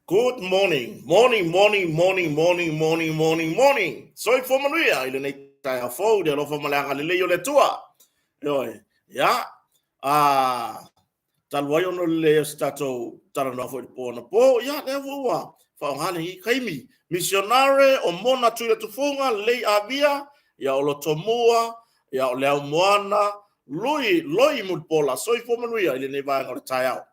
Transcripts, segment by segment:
Good morning, morning, morning, morning, morning, morning, morning, morning. Soifua manuia i lenei taeao fou i le alofa ma le agalelei o le Atua. Ioe, ia, a, talu ai ona o le leai o se tatou talanoa foi i le po anapo, ia, lea foi ua faaaoga lenei taimi. Misionare o Mona Tuiletufuga, Lei Avia, ia o Lotomua, ia o Leaumoana, Lui, Loi Mulipola, soifua manuia i lenei vaega o le taeao.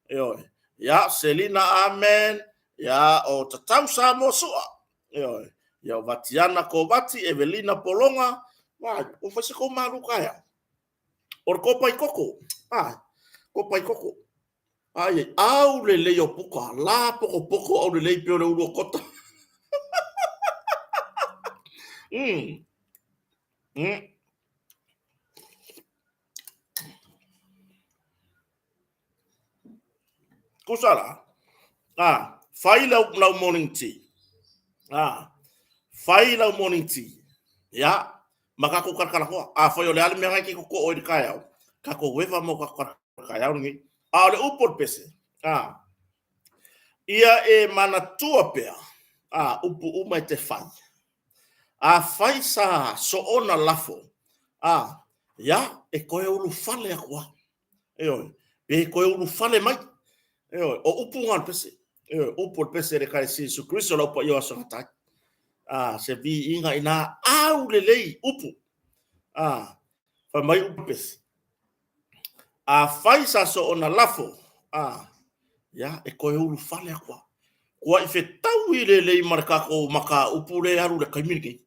Ioe. Ia, Selina Amen, ia, o Tatau Samoa Sua, ioe, ia, o Vatiana Kovati, Evelina Pologa, vai, ua fai se kou malu taeao. O le kopa i koko, ai, kopa i koko. Ai, ai, au lelei o puka, la pokopoko au lelei pe o le ulu o kota. Tusa la, a, fai lau, lau morning tea. A, fai lau morning tea. Ia, ma tatou talatalanoa. Afai o le a le mea na e te totoo ai i le taeao, tatou eva mo tatou talatalanoa taeao lenei. A o le upu o le pese, a, ia e manatua pea, a, upu uma e te fai. Afai sa soona lafo, a, ia, e toe ulufale atu lava. Ioe, pe toe ulufale mai. Ioe, o upu na o le pese. Ioe, upu o le pese i le Ekalesia Iesu Keriso lau paia o aso gatai. A, se viiga i nā aulelei upu. A, fai mai upu pese. Afai sa soona lafo, a, ia, e toe ulufale atu lava. Kuai fetaui lelei ma le tatou mataupu lea e alu i le taimi lenei.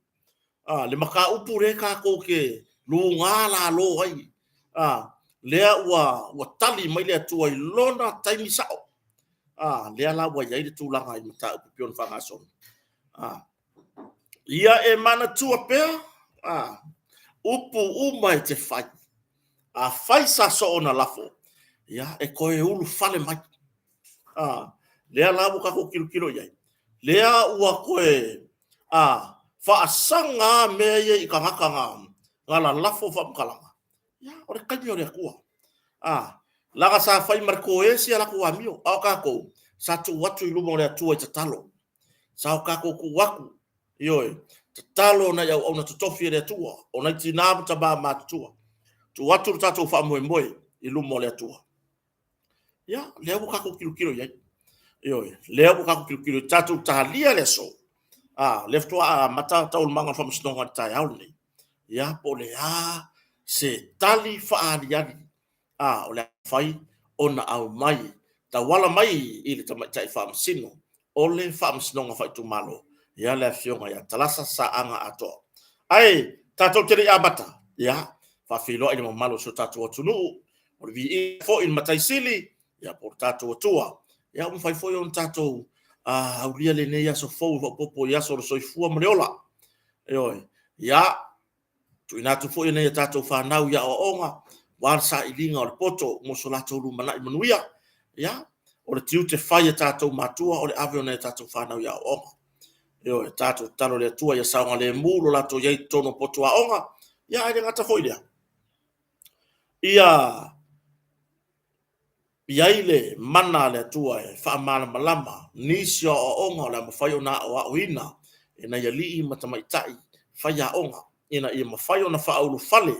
A, le mataupu lea tatou te lugā lalo ai, a, lea ua, ua tali mai le Atua i lona taimi sao. A, lea la ua i ai le tulaga i mataupu pei ona faagasolo. A, ia e manatua pea, a, upu uma e te fai. Afai sa soona lafo, ia, e toe ulufale mai. A, lea la ua tatou tilotilo i ai, lea ua toe a, faasaga mea ia i tagata na, na lalafo faamatalaga, ia, o le taimi o le Atua. A, leaga sa fai ma le toesi a latou amio, a o tatou, sa tuu atu i luma o le Atua i tatalo. Sa o tatou tuu atu, ioe, tatalo nai auauna totofi a le Atua, o nai tinā ma tamā matutua. Tuu atu le tatou faamoemoe i luma o le Atua. Ia, lea ua tatou tilotilo i ai. Ioe, lea ua tatou tilotilo i tatou talia le aso. A, lea faatoa amata taualumaga o le faamasinoga i le taeao lenei. Ia, po o le a se tali faaaliali a o le a mafai ona aumai, tauala mai i le Tamaitai Faamasino o le Faamasinoga Faaitumalo, ia le Afioga ia Talasa Saaga Atoa. Ae tatou te le i amata, ia, faafeiloai le mamalu o si o tatou atunuu, o le viiga foi i le Matai Sili, ia po o le tatou Atua. Ia ua mafai foi ona tatou aulia lenei aso fou e faaopoopo i aso o le soifua ma le ola. Ioe. Ia, tuuina atu foi nai a tatou fanau i aoaoga, aua le sailiga o le poto mo so latou lumanai manuia. Ia, o le tiute fai e tatou matua o le ave o nai a tatou fanau i aoaoga. Ioe, tatou tatalo i le Atua ia saogalemu lo latou i ai i totonu o potu aoga. Ia, ae le gata foi i lea, ia i ai le mana a le Atua e faamalamalama nisi o aoaoga o le a mafai ona aoaoina e nai alii ma tamaitai faiaoga ina ia mafai ona faaulufale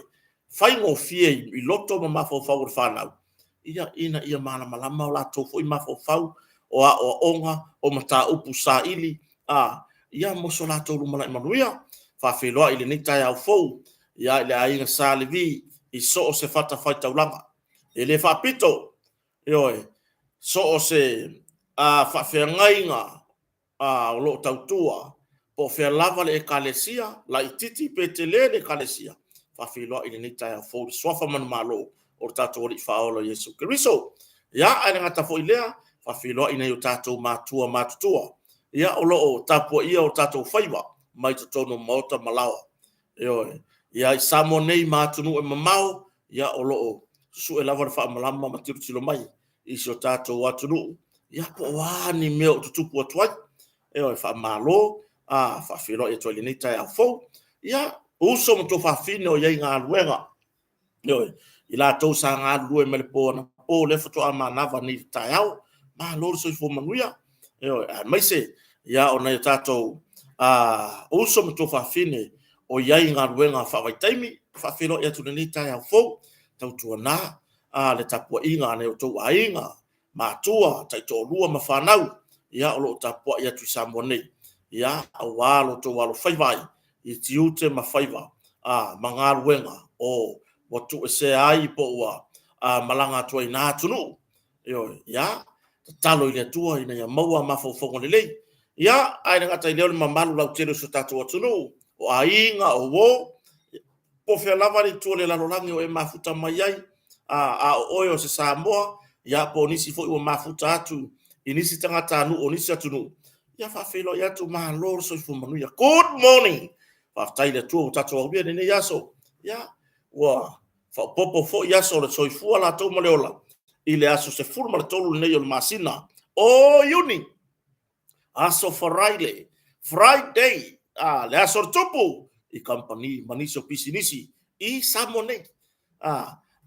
faigofie i loto ma mafaufau o le fanau, ia, ina ia malamalama o latou foi mafaufau o aoaoga o mataupu saili, a, ia, mo so latou lumanai manuia. Faafeiloai i lenei taeao fou, ia, i le aiga Sa Levi i so o se fatafaitaulaga. E le faapito, ioe, so o se a, faafeagaiga a, o lo o tautua, po o fea lava le Ekalesia, laitiiti pe tele le Ekalesia, faafeiloai i lenei taeao fou i le Suafa manumalo o le tatou Alii Faaola Iesu Keriso. Ia, ae le gata foi i lea, faafeiloai i nai o tatou matua matutua, ia, o lo o tapuaia o tatou faiva mai totonu o maota ma laoa. Ioe. Ia, i Samoa nei ma atunuu e mamao, ia, o lo o susue lava le faamalama ma tilotilo mai i si o tatou atunuu, ia, po o a ni mea o tutupu atu ai. Ioe, faamalo, a, faafeiloai atu ai i lenei taeao fou. Ia, uso ma tuafafine o i ai i galuega, ioe, i latou sa galulue mai le po anapo, lea faatoa manava nei i le taeao. Malo le soifua manuia. Ioe, aemaise ia o nai o tatou uso ma tuafafine o i ai i galuega faavaitaimi, faafeiloai atu i lenei taeao fou, tautuana le tapuaiga a nai o outou aiga, matua, taitoalua ma fanau, ia o lo o tapuai atu i Samoa nei, ia aua lo outou alofaiva ai i tiute ma faiva ma galuega o ua tuuesea ai po ua malaga atu ai i na atunuu. Ioe, ia, tatalo i le Atua ina ia maua mafaufauga lelei. Ia, ae le gata i lea o le mamalu lautele o si o tatou atunuu, o aiga, o uo, po o fea lava le itu o le lalolagi o e mafuta mai ai, a o oe o se Samoa, ia, po o nisi foi ua mafuta atu i nisi tagatanuu o nisi atunuu, ia faafeiloai atu, malo le soifua manuia. Good morning! Faafetai i le Atua ua tatou aulia lenei aso. Ia, ua faaopoopo foi aso o le soifua latou ma le ola i le aso 13 lenei o le masina o Iuni, aso Faraile, Friday, le aso o le tupu i kamupani ma nisi o pisinisi i Samoa nei.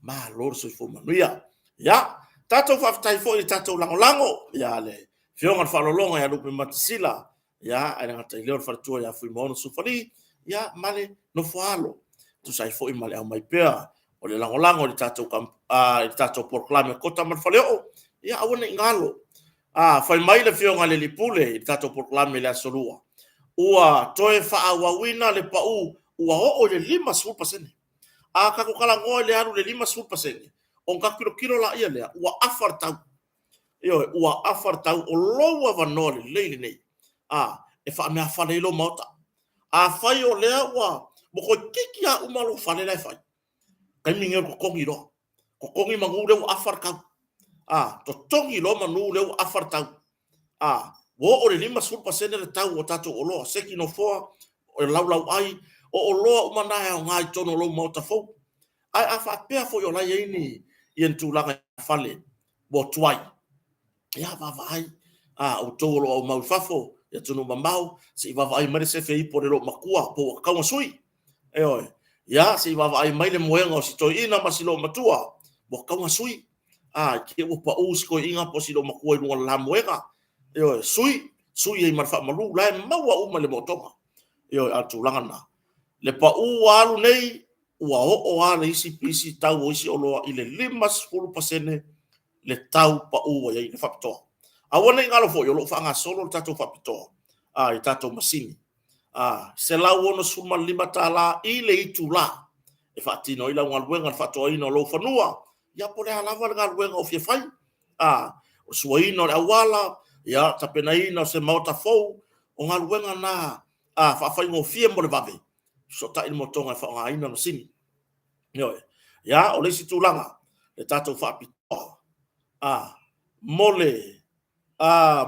Malo le soifua manuia. Ia, tatou faafetai foi i le tatou lagolago ia le Afioga i le Faaaloaloga ia Lupe Matasila, ia, ae le gata i lea o le faletua ia Fuimaono Sofali, ia, ma le nofoaalo, tusa ai foi ma le aumai pea o le lagolago i le tatou polokalame o Kota ma le Faleoo, ia aua ne i galo. Fai mai le Afioga i le Alii Pule i le tatou polokalame i le Aso Lua, ua toe faaauauina le pau ua oo i le 50%. A tatou talanoa i le alu i le 50%, ona tatou tilotilo laia lea, ua afa le tau. Ioe, ua afa le tau, o lou avanoa lelei lenei e faameaafale ai lou maota. Afai o lea ua toeitiiti lava uma lou fale la e fai, taimi lenei o le totogi loa. Totogi manu lea ua afa le tau. Totogi loa manu lea ua afa le tau. Ua oo i le 50% le tau o tatou oloa, seki nofoa, o laulauai, o oloa uma na e aoga i totonu o lou maota fou. Ae a faapea foi o la e i ai ni tulaga i fale ua tuai, ia vaavaai, outou o lo o aumau i fafo i atunuu mamao, se i vaavaai mai le sefe ipu a le loomatua po ua tatau ona sui. Ioe. Ia, se i vaavaai mai le moega o si toeaina ma si loomatua ua tatau ona sui. I te i ua pau si toeaina po o si loomatua i luga o le la moega. Ioe, sui, sui ai ma le faamalu, o la e maua uma i le mootoga. Ioe, a o le tulaga lena. Le pau ua alu nei, ua oo lava le isi tau o isi oloa i le 50% le tau pau ua i ai le faapitoa. Aua ne i galo foi, o lo o faagasolo le tatou faapitoa i tatou masini, $165 i le itula e faatino ai lau galuega i le faatoaina o lou fanua, ia po o le a lava le galuega o fia fai, o le suaina o le auala, ia, tapenaina o se maota fou, o galuega na faafaigofie mo le vave, fesootai le motoga e faaaogaina le masini. Ioe. Ia, o le isi tulaga, le tatou faapitoa mo le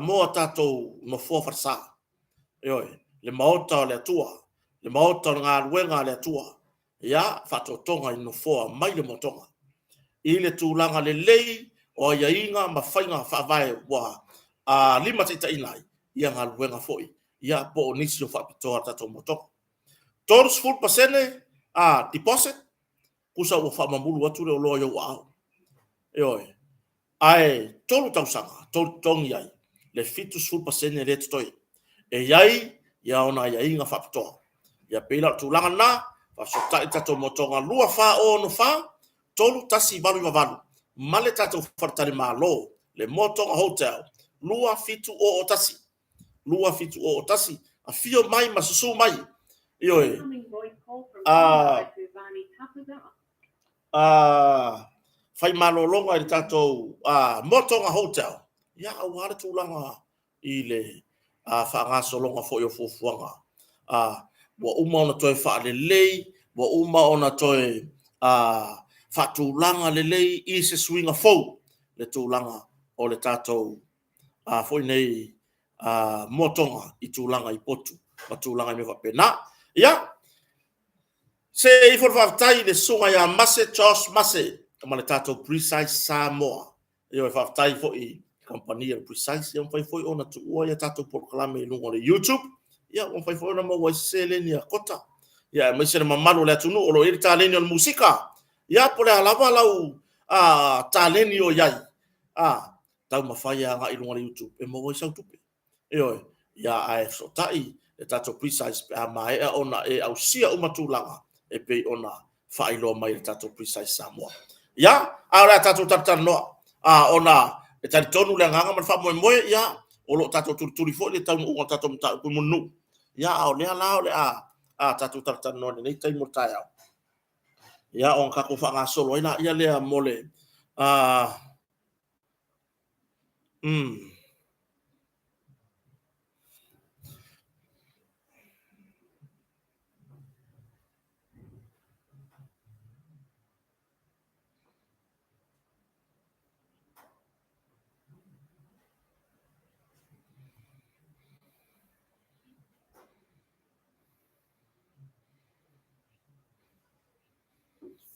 mo a tatou nofoa falesa. Ioe, le maota o le Atua, le maota o le galuega a le Atua, ia, faatotoga i nofoa mai le motoga. I le tulaga lelei o aiaiga ma faiga faavae ua limataitaiina ai ia galuega foi, ia po o nisi o faapitoa a le tatou motoga. 30% deposit, tusa ua faamamulu atu le oloa i ou aao. Ioe. Ae 3 tausaga tou totogi ai le 70% lea e totoe. E i ai ia ona aiaiga faapitoa. Ia pei la o le tulaga lena, faafesootai le tatou motoga 2464 3188 ma le tatou faletalimalo le Motoga Hotel 2701 2701. Afio mai ma susu mai. Ioe. Fai malologa i le tatou Motoga Hotel, ia aua le tulaga i le faagasologa foi o fuafuaga. Ua uma ona toe faalelei, ua uma ona toe faatulaga lelei i se suiga fou le tulaga o le tatou foi nei motoga i tulaga i potu ma tulaga i mea faapena. Ia, se ifo le faafetai i le susuga ia Mase Josh Mase ma le tatou Precise Samoa. Ioe, faafetai foi i le kamupani a le Precise, ia mafai foi ona tuua ia tatou polokalame i luga o le YouTube, ia ua mafai foi ona maua ai se seleni a Kota, ia aemaise le mamalu o le atunuu o lo o i ai le taleni o le musika. Ia po o le a lava lau taleni o i ai, taumafai e agai i luga o le YouTube e maua ai sau tupe. Ioe, ia ae fesootai le tatou Precise pe a maea ona e ausia uma tulaga e pei ona faailoa mai e le tatou Precise Samoa. Ia, a o le a tatou talatalanoa, a, ona e talitonu le agaga ma le faamoemoe, ia, o lo o tatou tulituli foi le taunuuga o le tatou mataupu i Mulinuu, ia, a o lea la o le a tatou talatalanoa i lenei taimi o le taeao, ia, ona tatou faagasolo ai lea mo le...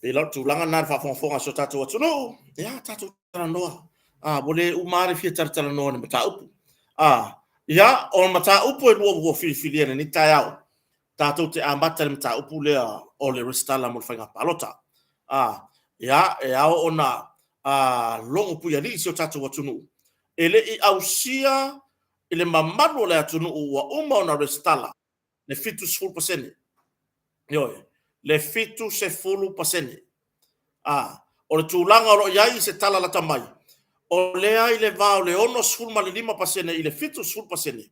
E pei la o le tulaga lena i le faafogafoga a si o tatou atunuu, ia tatou talanoa, ua le uma lava le fia talatalanoa i le mataupu. Ia, o mataupu e 2 ua filifilia i lenei taeao, tatou te amata i le mataupu lea o le resitala mo le faiga palota. Ia, e ao ona logo puialii si o tatou atunuu, e le i ausia i le mamalu o le atunuu ua uma ona resitala le 70%. Ioe, le 70%. O le tulaga o lo o i ai se tala lata mai, o lea e i le va o le 65% i le 70%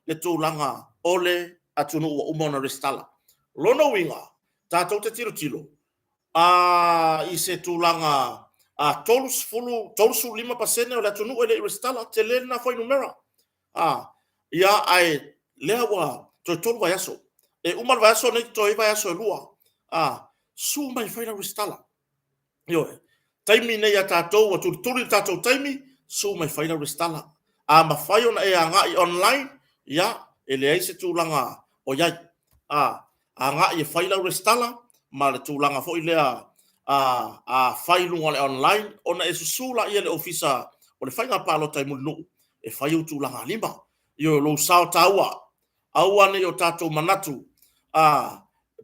le tulaga o le atunuu ua uma ona resitala. O lona uiga, tatou te tilotilo i se tulaga 35% o le atunuu e le i resitala, tele lena fuainumera. Ia, ae o lea ua toe 3 vaiaso, e uma le vaiaso lenei totoe ai vaiaso e 2. Susu mai e fai lau resitala. Ioe. Taimi lenei ia tatou ua tulituli le tatou taimi, susu mai e fai lau resitala. A mafai ona e agai online, ia e leai se tulaga o i ai. Agai e fai lau resitala ma le tulaga foi lea a fai i luga o le online ona e susu lea i le Ofisa o le Faiga Palota i Mulinuu e fai ou tulagalima. Ioe, o lou sao taua, aua ne i o tatou manatu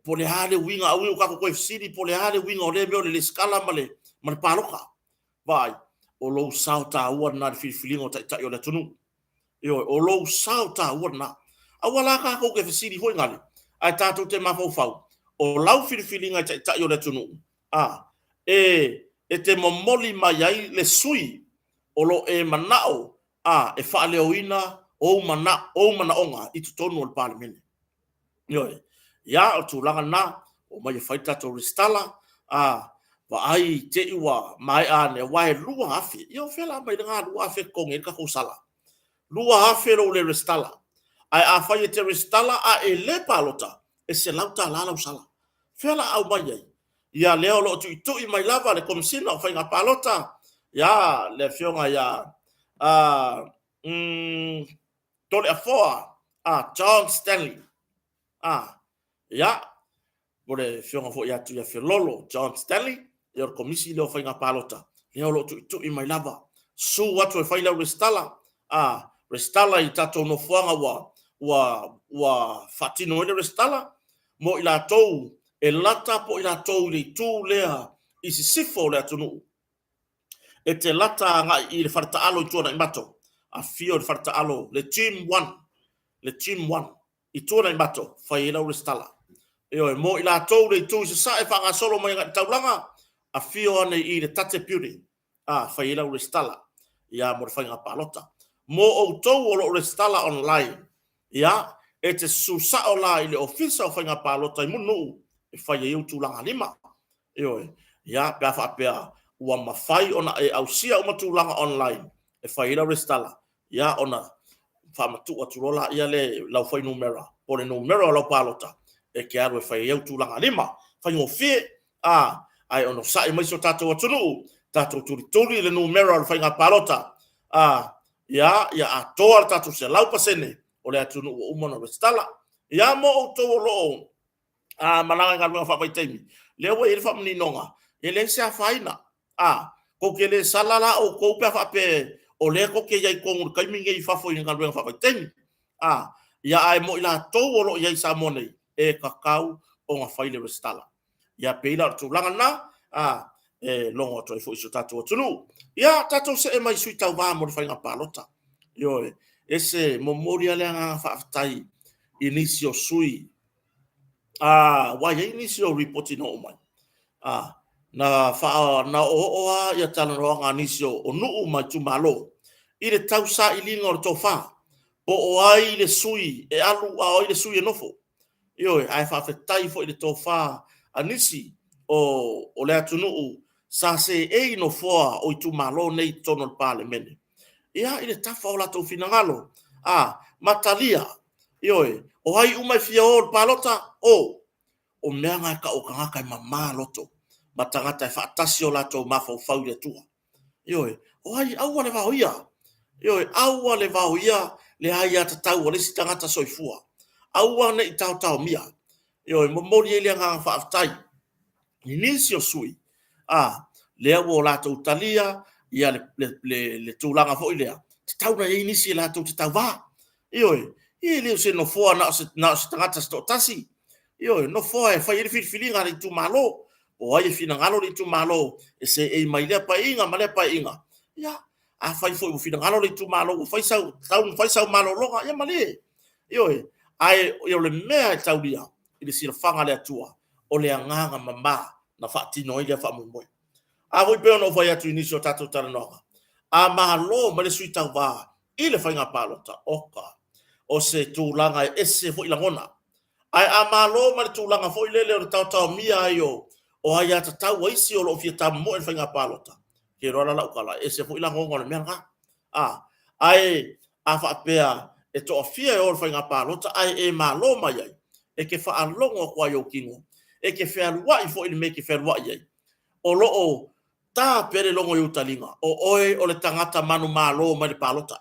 po o le a le uiga, aua ne i o tatou toe fesili po o le a le uiga o lea mea o le resitala ma le palota. Vaai, o lou sao taua lena i le filifiliga o Taitai o le atunuu. Ioe, o lou sao taua lena. Aua la tatou te fesili foi lale, ae tatou te mafaufau, o lau filifiliga i Taitai o le atunuu, e te momoli mai ai le sui o lo o e manao e faaleoina ou manaoga i totonu o le Palemene. Ioe. Ia, o le tulaga lena, omai e fai le tatou resitala, vaai i te i ua maea ane, aua e $2,000. Ia o fea o le a aumai ai lena $2,000 e totogi ai le tatou sala? $2,000 lou le resitala. Ae afai e te resitala ae e le palota, e $100 lau sala. O fea o le a aumai ai? Ia lea o lo o tuitui mai lava le Komesina o Faiga Palota, ia, le Afioga ia Toleafoa John Stanley. Ia, po o le Afioga foi ia Tuiafiololo John Stanley, ia o le Komisi lea o Faiga Palota, lea o lo o tuitui mai lava. Susu atu e fai lau resitala, resitala i tatou nofoaga ua faatino ai le resitala, mo i latou e lata po o i latou i le itu lea i sisifo o le atunuu. E te lata agai i le faletaalo i Tuanaimato, afifio i le faletaalo, le Gym 1, le Gym 1 i Tuanaimato, fai ai lau resitala. Ioe, mo i latou i le itu i sasae faagasolo mai agai i le taulaga, afio ane i le Tate Building, fai ai lau resitala, ia, mo le faiga palota. Mo outou o lo o resitala online, ia, e te susu sao la i le Ofisa o Faiga Palota i Mulinuu e fai ai ou tulagalima. Ioe, ia, pe a faapea ua mafai ona e ausia uma tulaga online e fai ai lau resitala, ia ona faamatuu atu loa lea i lau fuainumera po o le numera o lau palota e te alu e fai ai au tulagalima. Faigofie, a, ae onosai mai si o tatou atunuu, tatou tulituli le numera o le faiga palota, a, ia, ia atoa le tatou 100% o le atunuu ua uma ona resitala. Ia mo outou o lo o malaga i galuega faavaitaimi, lea ua i ai le faamaninoga, e leai se afaina. A, tou te le sala la outou pe a faapea o lea tou te i ai i totonu i le taimi lenei i fafo i galuega faavaitaimi. A, ia ae mo i latou o lo o i ai i Samoa nei, e tatau ona fai le resitala. Ia pei la o le tulaga lena, a, e logo atu ai foi i si o tatou atunuu. Ia, tatou see mai i sui tauva mo le faiga palota. Ioe. Ese momoli a le agaga faafetai i nisi o sui aua e i ai nisi o ripoti na oo mai, na faa na oooo lava ia talanoaga a nisi o nuu ma itumalo i le tausailiga o le tofa, po o ai le sui e alu a o ai le sui e nofo. Ioe, ae faafetai foi i le tofa a nisi o le atunuu sa seei i nofoa o itumalo nei i totonu o le Palemene, ia, i le tafa o latou finagalo, ma talia, ioe, o ai uma e fia o i le palota, o. O mea na e tau o tagata e mama loto ma tagata e faatasi o latou mafaufau i le Atua. Ioe, o ai, aua le vaoia, ioe, aua le vaoia le aiatatau a le isi tagata soifua. Aua ne i taotaomia. Ioe, momoli ai le agaga faafetai i nisi o sui usufono, lea ua latou talia le tulaga foi lea, e tatau ona i ai nisi latou te tauva. Ioe, e le o se nofoa na o se tagata se toatasi. Ioe, o nofoa e fai ai le filifiliga a le itumalo. O ai e finagalo le itumalo e seei mai lea Paeaiga ma lea Paeaiga. Ia, afai foi ua finagalo le itumalo ua tatau ona fai sau malologa, ia malie. Ioe, ae o le mea e taulia i le silafaga a le Atua, o le agaga mama na faatino ai lea faamoemoe. A foi e pei ona ou fai atu i nisi o tatou talanoaga, a malo mai le sui tauva i le faiga palota, oka, o se tulaga e ese foi lagona. Ae a malo mai le tulaga foi lele o le taotaomia ai o aiatatau a isi o lo o fia tamomoe i le faiga palota, ou te iloa la lau tala, e ese foi lagona o le mea lena. Ae a faapea e toafia e o i le faiga palota ae e malo mai ai, e te faalogo atu lava i ou tino, e te fealuai foi i le mea e te fealuai ai, o lo o ta pea le logo i ou taliga, o oe o le tagata manumalo mai le palota.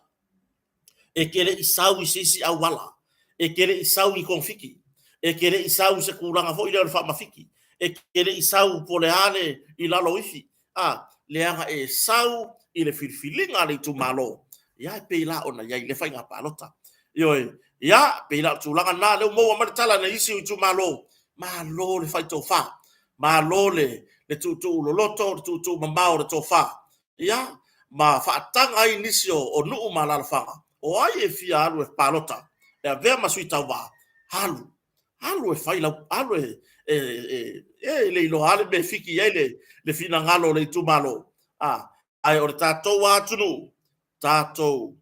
E te le i sau i se isi auala, e te le i sau i ni togafiti, e te le i sau i se tulaga foi lea o le faamafiti, e te le i sau po o le a le i lalo ifi, a, leaga e sau i le filifiliga a le itumalo, ia e pei la ona i ai i lea faiga palota. Ioe, ia, e pei la o le tulaga lena o lea ua maua mai le tala e nisi o itumalo, malo le fai tofa, malo le tuutuu loloto, le tuutuu mamao o le tofa, ia, ma faataga ai nisi o nuu ma alaalafaga, o ai e fia alu e palota e avea ma sui tauva, alu, alu e fai lau, alu e, e le iloa lava le mea e fiki i ai le finagalo o le itumalo, ae o le tatou lava atunuu, tatou,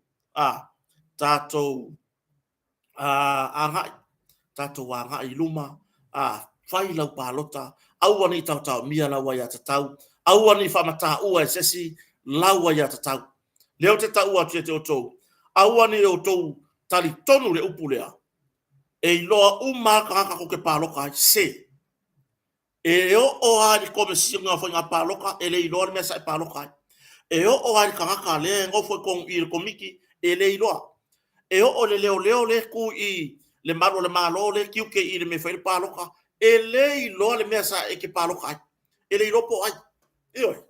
tatou agai, tatou agai i luma, fai lau palota, aua ne i taotaomia lau aiatatau, aua ne i faamataua e se isi lau aiatatau. O lea ou te taua atu ia te outou, aua ne i outou talitonu i le upu lea, e iloa uma lava tagata tou te palota ai. Se! E oo lava i le Komesina o Faiga Palota e le iloa le mea sa e palota ai. E oo lava i le tagata lea e nofo i totonu i i le Komiti, e le iloa. E oo i le leoleo lea e tu i i le malu o le Malo lea e tiute i i le mea e fai ai le palota, e le iloa le mea sa e te palota ai. E le iloa po o ai. Ioe.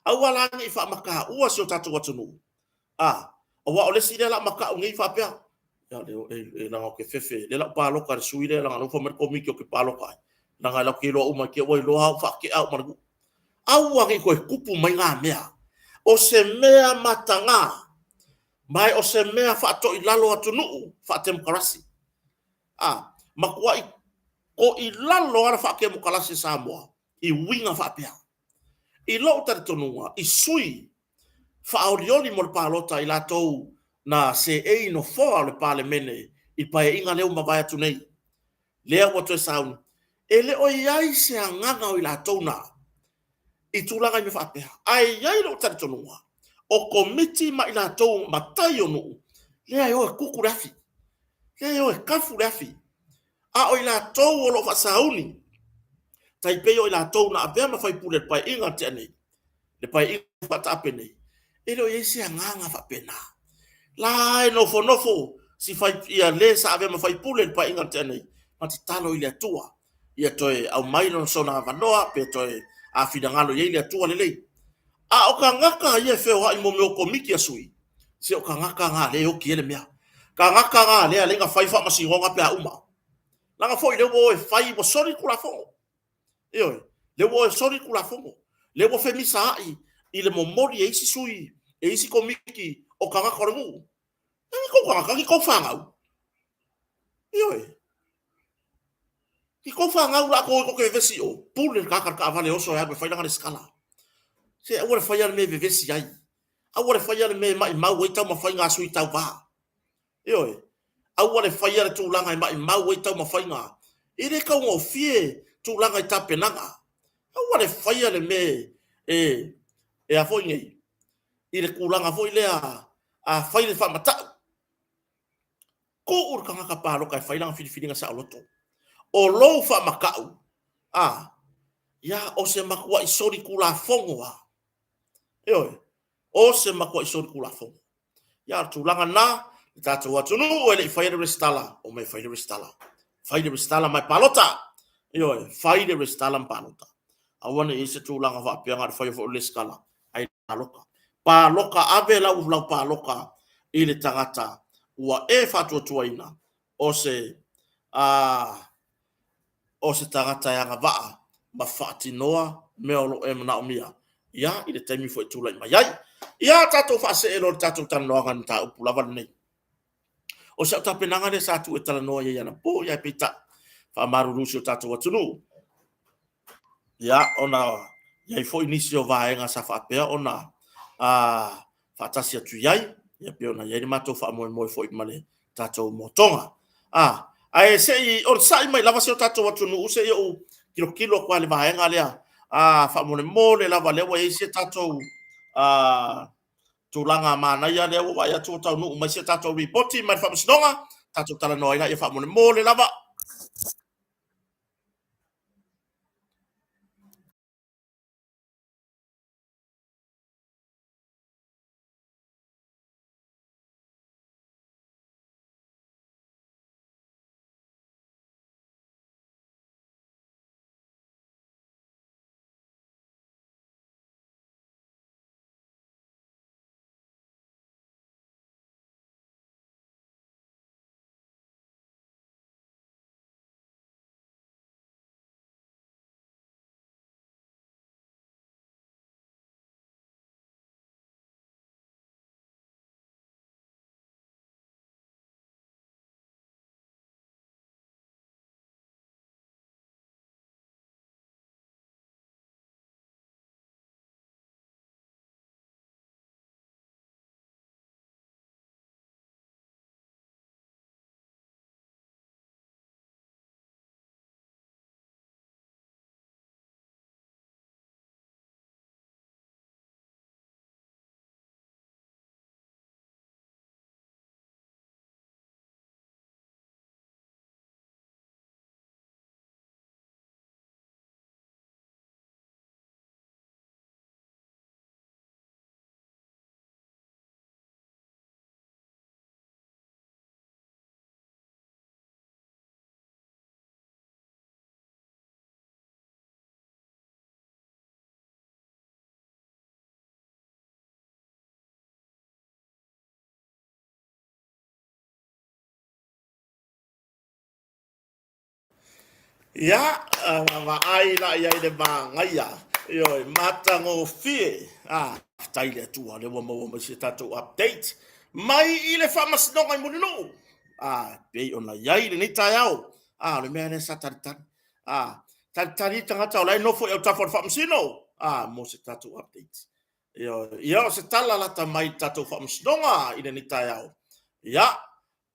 Aua la ne i faamataua si o tatou atunuu, a, aua o le isi lea o le a mata'u nei faapea, ia, e, leaga ou te fefe, lea o le a ou palota i le sui lea, leaga o lea ua fai mai le Komiti ou te palota ai, leaga latou te iloa uma, te i ua iloa au faatea au ma le nuu. Aua ne i toe tupu mai na mea. O se mea mataga, ma o se mea faatoilalo atunuu faatemokarasi. A, matuai toilalo lava le faatemokarasi a Samoa i uiga faapea. I lou talitonuga, i sui faaolioli mo le palota i latou na seei i nofoa o le Palemene i le Paeaiga lea ua mavae atu nei, lea ua toe sauni, e le o i ai se agaga o i latou na i tulaga i mea faapea. Ae i ai lou talitonuga, o Komiti ma i latou matai o nuu, lea e o e kuku le afi, lea e o e kafu le afi. A o i latou o lo o faasauni, tai pei o i latou na avea ma faipule i le Paeaiga na tea nei, le Paeaiga faataape nei, e le o i ai se agaga faapena. La e nofonofo si fai, ia le sa avea ma faipule i le Paeaiga na tea nei, ma tatalo i le Atua ia toe aumai lona sona avanoa pe toe a finagalo i ai le Atua lelei. A o tagata ia e feoai mo mea o komiti a sui, se o tagata na lea e oti ai le mea. Tagata na lea e ala ai ona fai faamasinoga pe a uma. Leaga foi lea ua o e fai, ua soli le Tulafono. Ioe, lea ua o e soli le Tulafono. Lea ua femisaai i le momoli e isi sui, e isi komiti o tagata o le nuu. Ni kou tagata, ni kou fanau. Ioe. Ni kou fanau latou e tou te vevesi i o, pule le tagata i le taavale e oso e alu e fai lana resitala. Se aua le faia le mea e vevesi ai. Aua le faia le mea e maimau ai taumafaiga a sui tauva. Ioe. Aua le faia le tulaga e maimau ai taumafaiga. E le taugofie tulaga i tapenaga. Aua le faia le mea e, e a foi nei, i le tulaga foi lea a fai le faamatau. Tuu le tagata palota e fai lana filifiliga saoloto. O lou faamatau, a, ia, o se matuai solitulafono lava. Ioe, o se matuai solitulafono. Ia, o le tulaga lena, le tatou atunuu e le i faia le resitala, omai e fai le resitala. Fai le resitala ma e palota. Ioe, fai le resitala ma palota. Aua ne i i ai se tulaga faapea na o le faia foi o le resitala, ae palota. Palota, ave lau lau palota i le tagata ua e faatuatuaina o se a o se tagata e agavaa ma faatinoa mea o lo o e manaomia ia i le taimi foi e tulai mai ai. Ia tatou faasee loa le tatou talanoaga i le mataupu lava lenei. O si au tapenaga lea sa tuu e talanoa i ai anapo, ia ae peitai, faamalulu i si o tatou atunuu. Ia, ona i ai foi nisi o vaega sa faapea ona faatasi atu i ai, ia pei ona i ai le matou faamoemoe foi ma le tatou motoga. A, ae se i onosai mai lava si o tatou atunuu se i ou tilotilo atu lava i le vaega lea, a, faamolemole lava lea ua i ai si a tatou tulaga manaia lea ua vaai atu ua taunuu mai si a tatou ripoti mai le Faamasinoga, tatou talanoa ai laia faamolemole lava. Ia, vaai la i ai le manaia, ioe, matagofie. Ah, faafetai i le Atua lea ua maua mai si a tatou update mai i le Faamasinoga i Mulinuu. Ah, pei ona i ai lenei taeao. Ah, o le mea lea sa talitali. Ah, talitali tagata o la e nofo i autafa o le Faamasino. Ah, mo se tatou update. Ioe, ia o se tala lata mai i le tatou Faamasinoga i lenei taeao. Ia,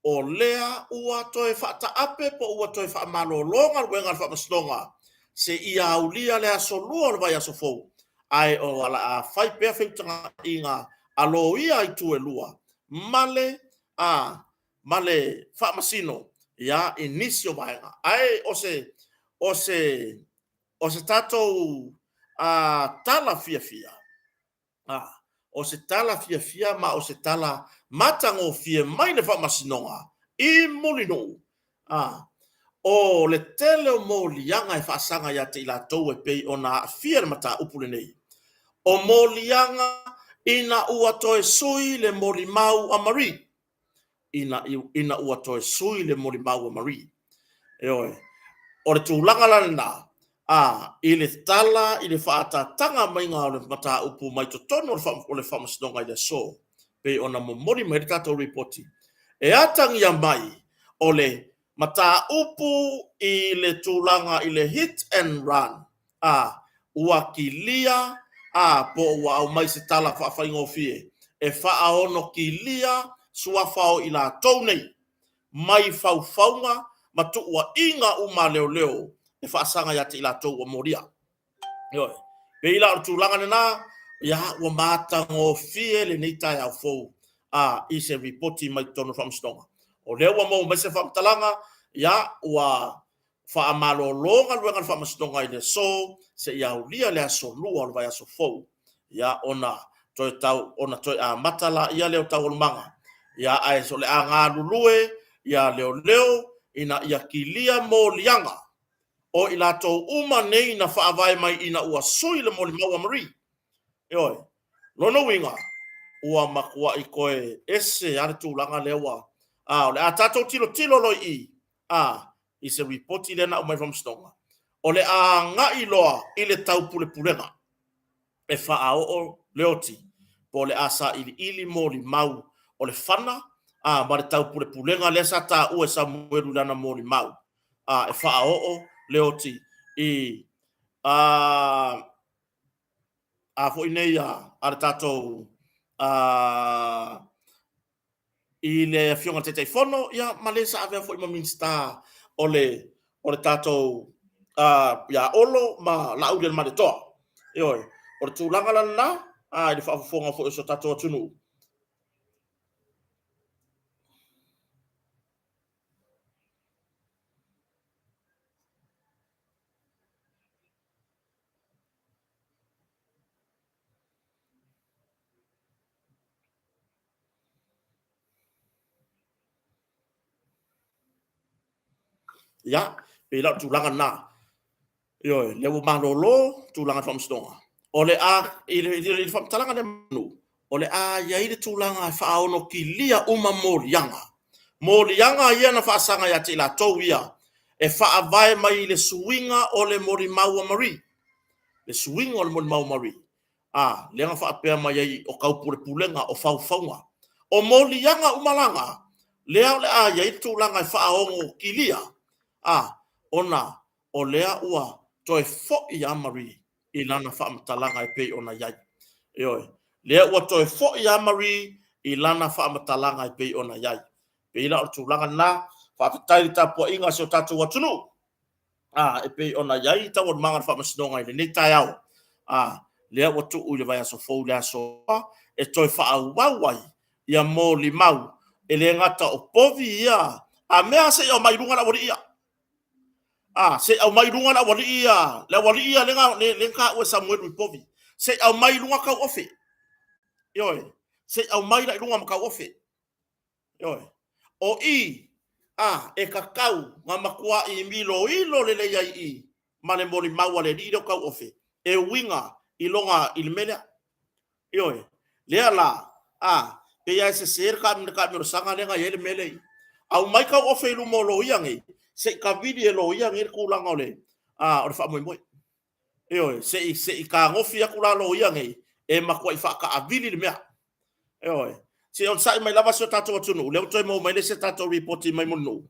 o lea ua toe faataape po ua toe faamalolo galuega a le Faamasinoga seia aulia le aso 2 o le vaiaso fou, ae o le a fai pea feutagaiga a loia i itu e lua ma le a ma le Faamasino ia i nisi o vaega. Ae o se o se o se tatou a tala fiafia A, o se tala fiafia ma o se tala matagofie mai le Faamasinoga i Mulinuu. A, o le tele o moliaga e faasaga ia te i latou e pei ona aafia le mataupu lenei, o moliaga ina ua toe sui le molimau a Marie, ina, ina ua toe sui le molimau a Marie. Ioe. O le tulaga la lena, a, i le tala i le faaataataga maiga o le mataupu mai totonu o le, o le Faamasinoga i le aso, pei ona momoli mai le tatou ripoti. E atagia mai o le mataupu i le tulaga i le hit and run, a ua kilia, a po o ua aumai se tala faafaigofie e faaono kilia suafa o i latou nei mai faufauga ma tuuaiga uma a leoleo e faasaga ia te i latou ua molia. Ioe. Pei la o le tulaga lena, ia ua matagofie lenei taeao fou a i se lipoti mai totonu o le Faamasinoga. O lea ua maua mai se faamatalaga, ia ua faamalolo galuega a le Faamasinoga i le aso seia aulia le aso 2 o le vaiaso fou, ia ona toe tau ona toe amata laia lea o taualumaga, ia ae o le a galulue ia leoleo ina ia kilia moliaga o i latou uma nei na faavae mai ina ua sui le molimau a Marie. Ioe. Lona uiga, ua matuai toe ese lava le tulaga lea ua... A, o le a tatou tilotilo loa i i, a, i se lipoti lea na aumai le Faamasinoga, o le a agai loa i le taupulepulega e faaoo le oti, po o le a sailiili molimau o le fana a, ma le taupulepulega lea sa taua e Samuelu i lana molimau, a, e faaoo le oti i a, a foi nei a le tatou a, i le Afioga i le Taitaifono, ia, ma le sa avea foi ma Minisita o le, o le tatou ia Olo ma Laaulialemalietoa. Ioe, o le tulaga la lena, a, i le faafofoga foi o si o tatou atunuu. Ia, pei la o le tulaga lena. Ioe, lea ua malolo tulaga o le faamasinoga. O le a, i le, i le faamatalaga lea Manu, o le a i ai le tulaga e faaono kilia uma moliaga. Moliaga ia na faasaga ia te i latou ia e faavae mai i le suiga o le molimau a Marie. Le suiga o le molimau a Marie. A, lea na faapea mai ai o taupulepulega, o faufauga. O moliaga uma la na, lea o le a i ai le tulaga e faaono kilia, a, ona o lea ua toe foi lava Marie i lana faamatalaga e pei ona i ai. Ioe, lea ua toe foi lava Marie i lana faamatalaga e pei ona i ai. Pei la o le tulaga lena, faafetai i le tapuaiga a si o tatou atunuu, a, e pei ona i ai taualumaga o le faamasinoga i lenei taeao, a, lea ua tuu i le vaiaso fou i le aso e toe faaauau ai ia molimau, e le gata o povi ia, a mea se i aumai i luga le aualii ia. A, se i aumai i luga le aualii ia, le aualii ia lea na taua e Samuelu i povi. Se i aumai i luga tauofe. Ioe, se i aumai la i luga ma tauofe. Ioe. O i, a, e tatau na matuai iloilo lelei ai i ma le molimau a le alii lea o tauofe e uiga i lona, i le mea lea. Ioe. Lea la, a, pei lava e sese le taamilosaga lea na i ai le mea lea i i. Aumai tauofe i luma o loia nei, se i tavili e loia nei le tulaga o le, a, o le faamoemoe. Ioe, se i, se i tagofi atu la loia nei, e matuai faataavili le mea. Ioe. Se i onosai mai lava si o tatou atunuu, lea ua toe maua mai le isi a tatou lipoti mai Mulinuu.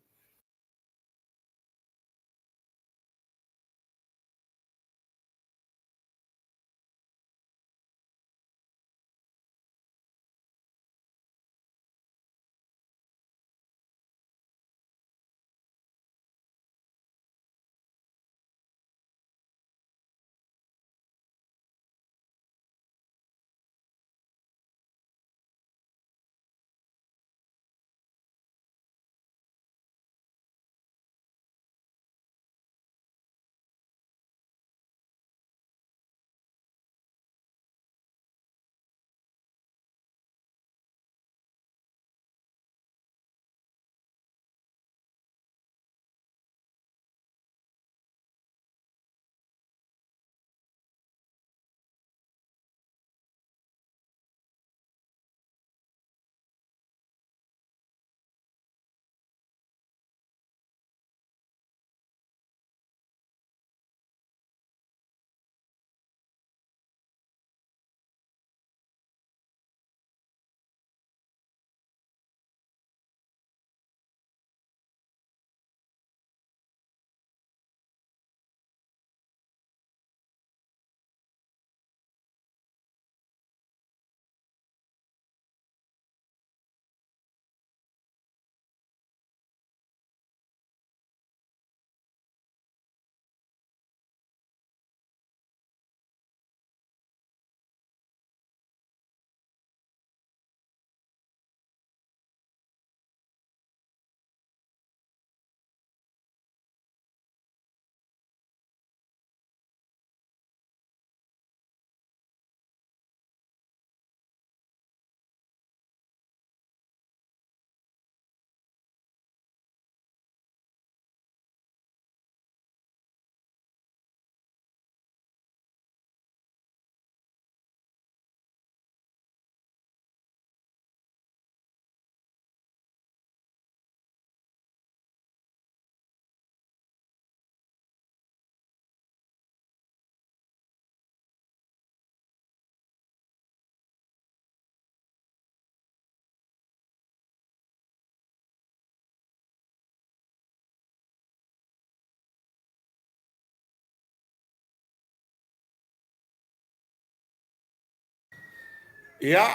Ia,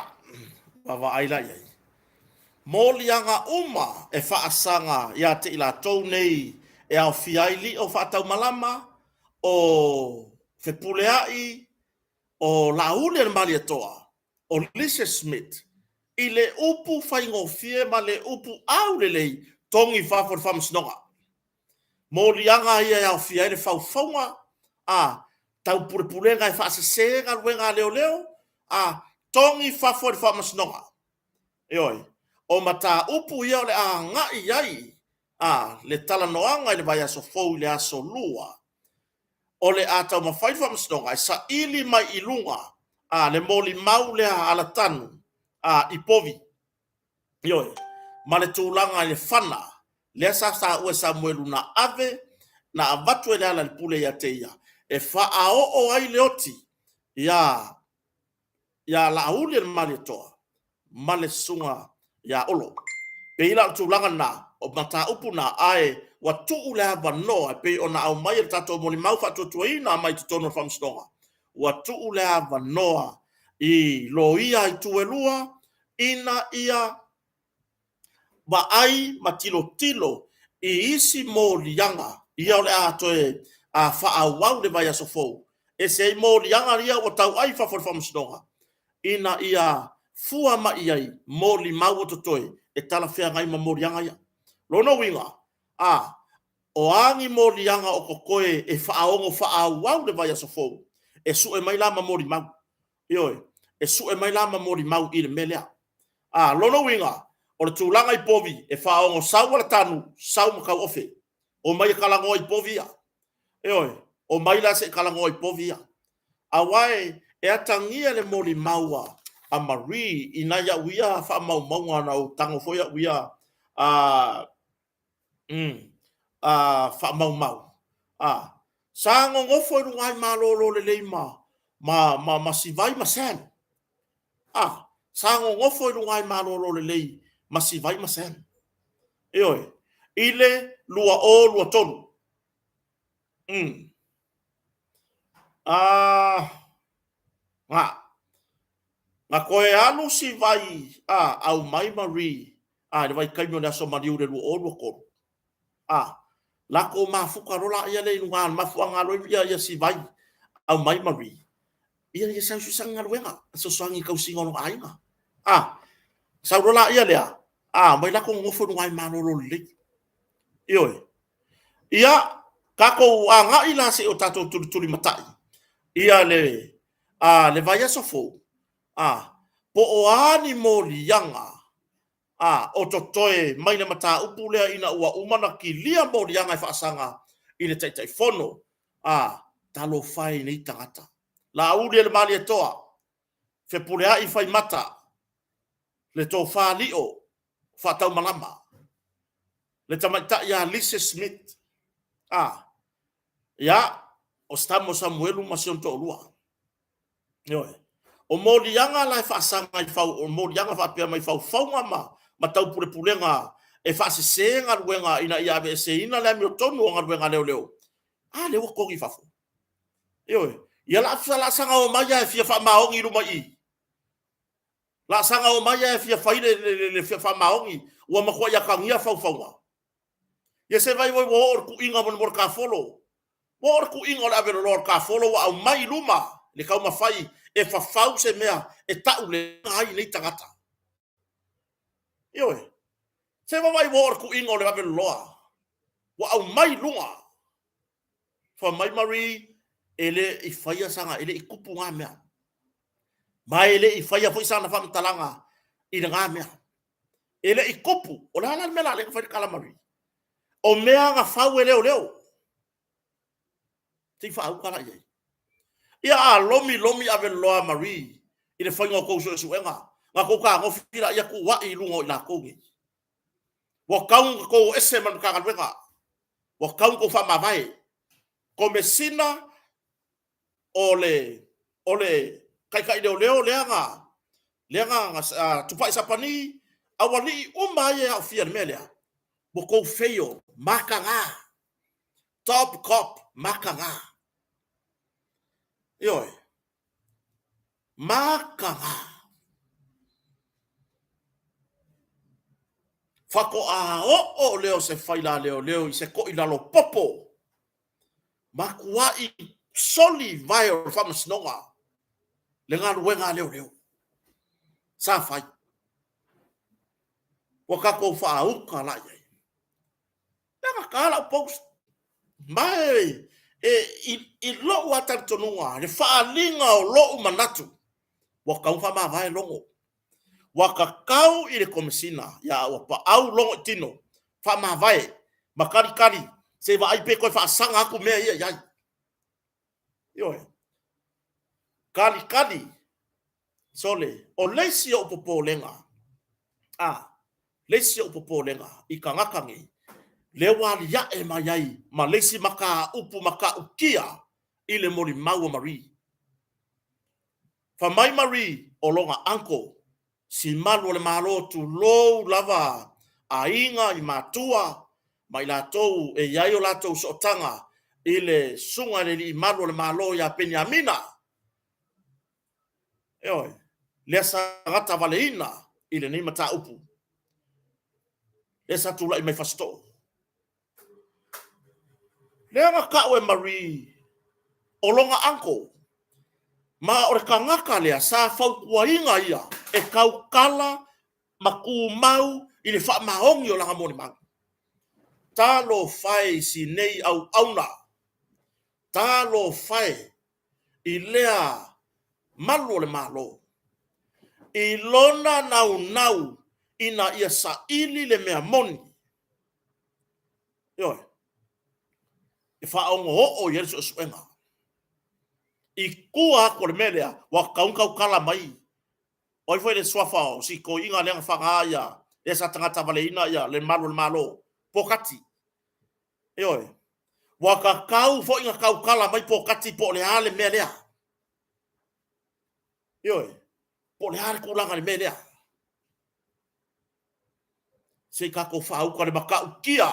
vaavaai la i ai. Moliaga uma e faasaga ia te i latou nei e aofia ai lio faataumalama, o Fepuleai, o Laauli a le Malietoa, o Lisa Smith, i le upu faigofie ma le upu aulelei, togi i fafo e le Faamasinoga. Moliaga ia e aofia ai le faufauga, a, taupulepulega e faasese galuega a leoleo, a, togi i fafo e le Faamasinoga. Ioe. O mataupu ia o le a agai i ai a, le talanoaga i le vaiaso fou i le aso Lua. O le a taumafai le Faamasinoga e saili mai i luga a, le molimau lea a Alatano a, i povi. Ioe. Ma le tulaga i le fana lea sa taua e Samuelu na ave, na avatu e Lealailepule ia te ia e faaoo ai le oti ia ia Laauli e le Malietoa ma le susuga ia Olo. Pei la o le tulaga lena, o mataupu na, ae ua tuu le avanoa e pei ona aumai e le tatou molimau faatuatuaina mai totonu o le Faamasinoga, ua tuu le avanoa i loia itu e lua ina ia vaai ma tilotilo i isi moliaga ia o le a toe faaauau i le vaiaso fou, ese ai moliaga ia ua tauai i fafo o le Faamasinoga, ina ia fua mai i ai molimau o totoe e talafeagai ma moliaga ia. O lona uiga, a, o a ni moliaga o totoe e faaono faaauau i le vaiaso fou, e sue mai la ma molimau. Ioe, e sue mai la ma molimau i le mea lea. A, lona uiga, o le tulaga i povi, e faaono sau Alatanu, sau ma Tauofe. Omai e talanoa i povi ia. Ioe, omai la se i talanoa i povi ia. Aua e atagia le molimau a Marie i nai au ia faamaumauga na ou tago foi au ia a faamaumau. Sa nonofo i luga i malolo lelei ma ma ma Sivai ma Sam. Sa nonofo i luga i malolo lelei ma Sivai ma Sam. Ioe, i le 2023. Na, na toe alu Sivai a, aumai Marie a, i le vaitaimi o le Aso Maliu i le 2023. A, latou mafuta loa laia lea i luga, o le mafuaaga loa ia Sivai aumai Marie, ia ia sau e sue sana galuega, e fesoasoani i le tausiga o lona aiga. A, sau loa laia lea, a, omai latou nonofo i luga i malolo lelei. Ioe. Ia, tatou agai la se i o tatou tulitulimatai ia le, a, le vaiaso fou, a, po o a ni moliaga a, o totoe mai le mataupu lea ina ua uma ona kilia moliaga e faasaga i le Taitaifono. A, talofa e i nei tagata. Laauli e le Malietoa, Fepuleai Faimata, le Tofa Lio Faataumalama, le tamaitai ia Lisa Smith, a, ia, o se tama o Samuelu ma si ona toalua. Ioe. O moliaga la e faasaga i fau, o moliaga faapea mai faufauga ma, ma taupulepulega e faasese galuega ina ia aveeseina le amiotonu o galuega a leoleo, a lea ua togi i fafo. Ioe. Ia la, la saga omai lava e fia faamaoni i luma i i. La saga omai lava e fia fai le, le, le, le faamaoni, ua matuai atagia faufauga. Ia se vaivai ua oo le tuiga mo le tafolo. Ua oo le tuiga o le aveloloa o le tafolo ua aumai i luma le taumafai e fafau se mea e tau leaga ai nei tagata. Ioe. Se vaivai ua oo le tuiga o le aveloloa ua aumai i luga. Fai mai Marie, e le i faia sana, e le i tupu na mea. Ma e le i faia foi sana faamatalaga i lena mea. E le i tupu. O le a la le mea la lea na fai le tala Marie? O mea na fau e leoleo. Se i faauta la i ai. Ia a lomi lomi aveloloa Marie i le faiga o tou suesuega, na tou fetagofi laia tuuai i luga o i latou nei. Ua tatau ona tou o ese ma le Matagaluega. Ua tatau ona tou faamavae. Komesina o le o le taitai leoleo lea na lea na Tupai Sapani, aualii uma ia e aofia i le mea lea, ua tou fail, mataga, top cop, mataga. Ioe, mataga. Faatoa oo lea o se faila leoleo i se toilalo popo, matuai soli vae o le faamasinoga le galuega a leoleo sa fai. Ua tatou faauta la i ai. Leaga ta lau post. Ma e, e i lou lava talitonuga, le faaaliga o lou manatu, ua tatau ona faamavae Logo. Ua tatau i le Komesina ia Auapaau Logo i tino, faamavae ma talitali se i vaai pe toe faasaga atu mea ia i ai. Ioe. Talitali. Sole, o le isi ou popolega, a, le isi ou popolega i tagata nei, lea ua aliae mai ai ma le isi mataupu matautia i le molimau a Marie. Fai mai Marie o lona uncle, si malu o le Malo, tulou lava aiga i matua ma i latou e i ai o latou sootaga i le susuga i le alii malu o le Malo ia Peniamina. Ioe, lea sa gatavaleina i lenei mataupu, lea sa tulai mai Fasitoo. Lea na tau e Marie o lona uncle, ma o le tagata lea sa fautuaina ia e tautala ma tumau i le faamaoni o lana molimau. Talofa e i si nei auauna, talofa e i lea malu o le Malo, i lona naunau ina ia saili le mea moni, ioe, e faaogooo i ai le suesuega. I tua atu o le mea lea, ua tatau ona tautala mai, o ai foi le suafa o si toeaina lea na faga ia, lea sa tagatavaleina ia le malu o le Malo, Pokati. Ioe. Ua tatau foi ona tautala mai Pokati po o le a le mea lea. Ioe. Po o le a le tulaga i le mea lea. Se i tatou faauta le matautia.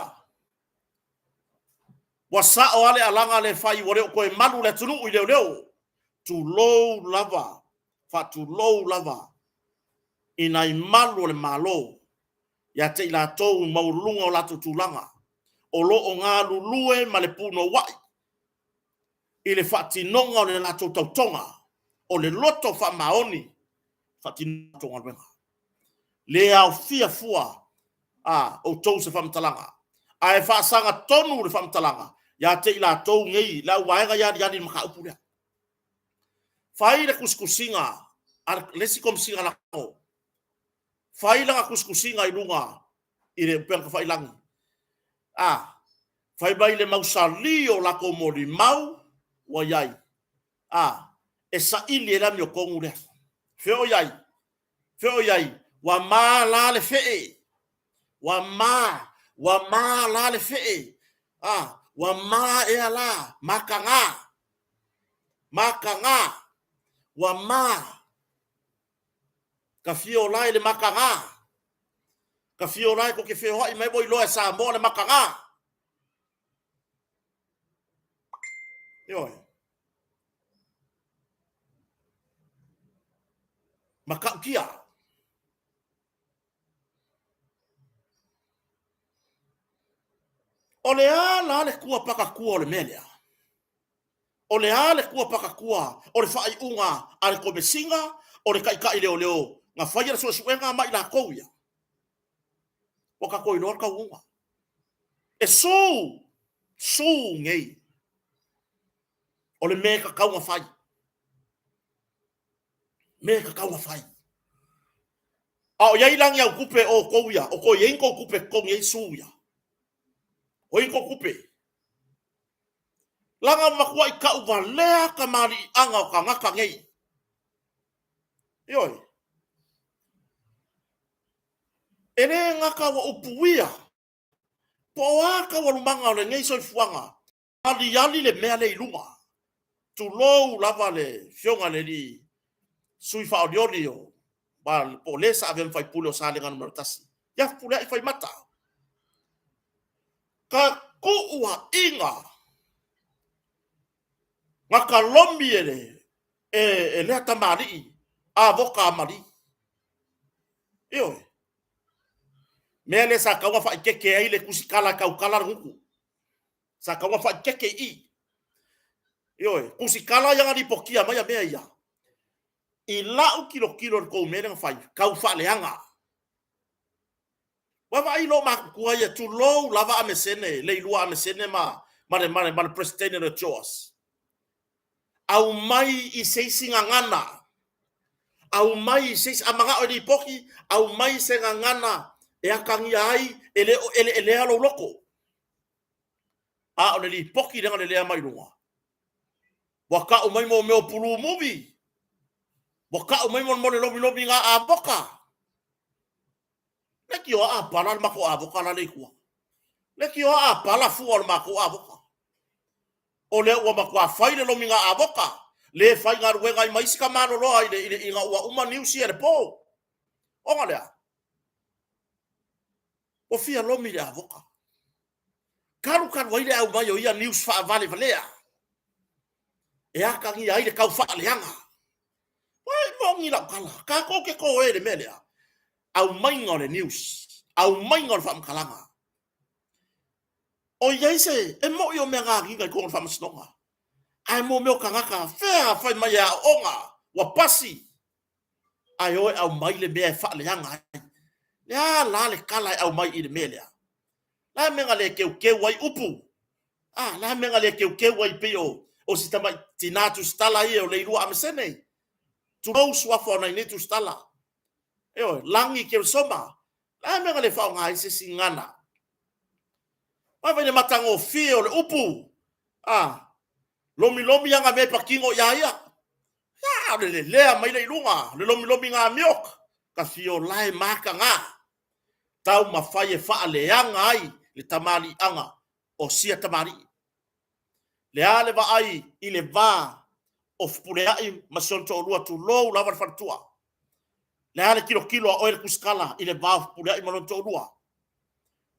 Ua sao lava le alaga lea e fai ua le o toe malu le atunuu i leoleo. Tulou lava, faatulou lava i nai malu o le Malo ia te i latou i maualuluga o latou tulaga o lo o galulue ma le punouai i le faatinoga o le latou tautoga, o le loto faamaoni e faatino latou galuega. Le aofia fua a outou se faamatalaga, ae faasaga tonu le faamatalaga ia te i latou nei, le auvaega ia aliali i le mataupu lea. Fai le tusitusiga a le isi Komesina Lagolago, fai lana tusitusiga i luga i le upega tafailagi, a fai mai le mausali o latou molimau ua i ai, a e saili ai le amiotonu lea. Fea o i ai? Fea o i ai? Ua ma la le fee, ua ma, ua ma la le fee, a ua ma ea la, mataga, mataga, ua ma. Ka fia ola i le mataga. Ka fia ola e tou te feoai mai ua iloa e Samoa le mataga. Ioe. Matautia. O le a la le tua pakatua o le mea lea? O le a le tua pakatua o le faaiuga a le Komesina o le Taitai Leoleo na faia le suesuega ma i latou ia? Ua tatou iloa le taunuuga. E su, su nei. O le mea e tatau ona fai. Mea e tatau ona fai. A o i ai la ni au tupe o outou ia, o toe i ai ni tou tupe e totogi ai su ia? O i ai ni tou tupe? Leaga ua matuai tauvalea tamaliiaga o tagata nei. Ioe. E le gata ua upuia, po o a taualumaga o lenei soifuaga, aliali le mea lea i luga. Tulou lava le Afioga i le alii sui faaolioli o po o le sa avea ma faipule o Salega Nu.1, ia Fepuleai Faimata. Ka tuuaiga na talomi e le e lea tamalii Avoka Amalii. Ioe. Mea lea sa tau na faaeteete ai le tusitala e tautala le gutu. Sa tau na faaeteete i i. Ioe, tusitala ia na lipotia mai a mea ia. I lau tilotilo i le tou mea lea na fai, tau faaleaga. Ua vaai lo matutua ia, tulou lava Amesene, Leilua Amesene ma, ma le, ma le, ma le Peresetene o le JOS. Aumai i se isi gagana, aumai i se isi, a manao e lipoti, aumai se gagana e atagia ai e le o eleelea lou loto. A o le lipoti lea na lelea mai luga, ua tau mai mo mea o pulu muvi, ua tau mai mo le lomilomiga avoka. Leitioa a pala le matou avoka lale i tua. Leitioa a pala fua o le matou avoka. O lea ua matua fai le lomiga avoka, le faigaluega ai ma isi tamaloloa i le, i le, ina ua uma news ia i le po. Ona lea, ua fia lomi le avoka. Talu talu ai le aumai o ia news faavalevalea e atagia ai le tau faaleaga. Ua moni lau tala, tatou te toe i le mea lea. Aumaiga o le news, aumaiga o le faamatalaga. O i ai se, e moni o mea gagiga i totonu o le faamasinoga, ae mo mea o tagata, fea fai mai e aooga, ua pasi, ae o e aumai le mea e faaleaga ai. Le a la le tala e aumai i le mea lea? Le a le mea na le teuteu ai upu? A, le a le mea na le teuteu ai pei o, o si tamai tina tusitala ia o Leilua Amesene? Tulou suafa o nai nei tusitala. Ioe, Lagi Keresoma. Le a le mea na le faaaoga ai se isi gagana? Vaai le matagofie o le upu. A, lomilomi ana mea e patino iā ia. A, o le lelea mai le i luga, le lomilomi milk, ka fiolae mataga, taumafai e faaleaga ai le tamaliiaga o sia tamalii. Le a le vaai i le va o Fepuleai ma si ona toalua, tulou lava le faletua. Le a le tilotilo a oe le tusitala i le va o Fepuleai ma lona toalua?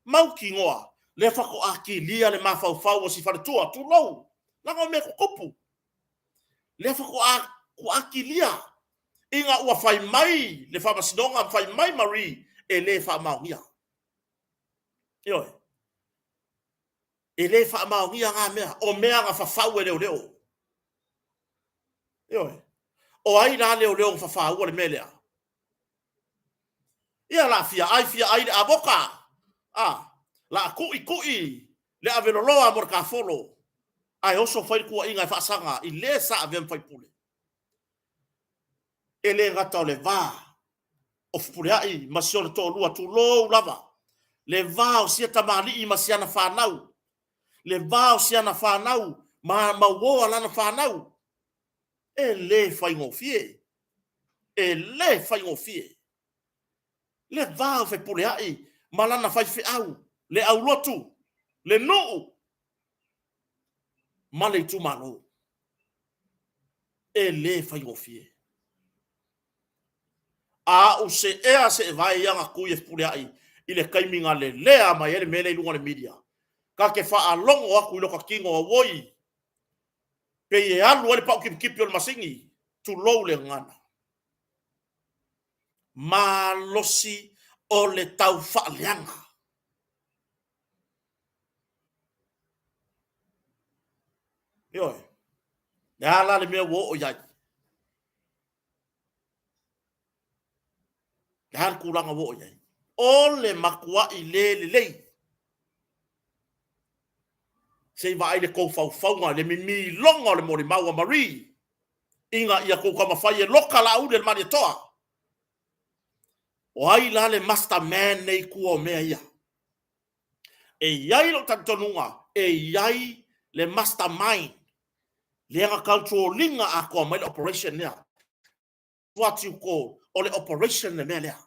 Mautinoa lea faatoa kilia le mafaufau o si faletua, tulou, leaga o mea tutupu. Lea faatoa kilia ina ua fai mai le faamasinoga ma fai mai Marie e le faamaonia. Ioe. E le faamaonia na mea, o mea na fafau e leoleo. Ioe. O ai la leoleo na fafaua le mea lea? Ia la fia ai fia ai le avoka. A, la ku'i ku'i le aveloloa mo le kafolo. Ae oso fai le tuuaiga e faasaga i le sa avea ma faipule. E le gata o le va o Fepuleai ma si ona toalua, tulou lava, le va o sia tamalii ma siana fanau, le va o siana fanau ma mauoa lana fanau, e le faigofie, e le faigofie. Le va o Fepuleai ma lana faifeau, le aulotu, le nuu ma le itumalo. E le faigofie. A ou seea seevae ia na tui e Fepuleai i le taimi na lelea mai ai le mea lea i luga o le media, ta te faalogo atu i lota tino, auoi, pei e alu ai le pau tipitipi o le masini, tulou le gagana. Malosi o le tau faaleaga. Ioe. Le a la le mea ua oo i ai? Le a le tulaga ua oo i ai? O le matuai le lelei. Se i vaai le tou faufauga, le mimiloga o le molimau a Marie, ina ia tou taumafai e loka Laauli e le Malietoa. O ai la le masterman nei i tua o mea ia? E i ai lou talitonuga, e i ai le mastermind lea na control ina atoa mai le operation lea. What you call, o le operation le mea lea.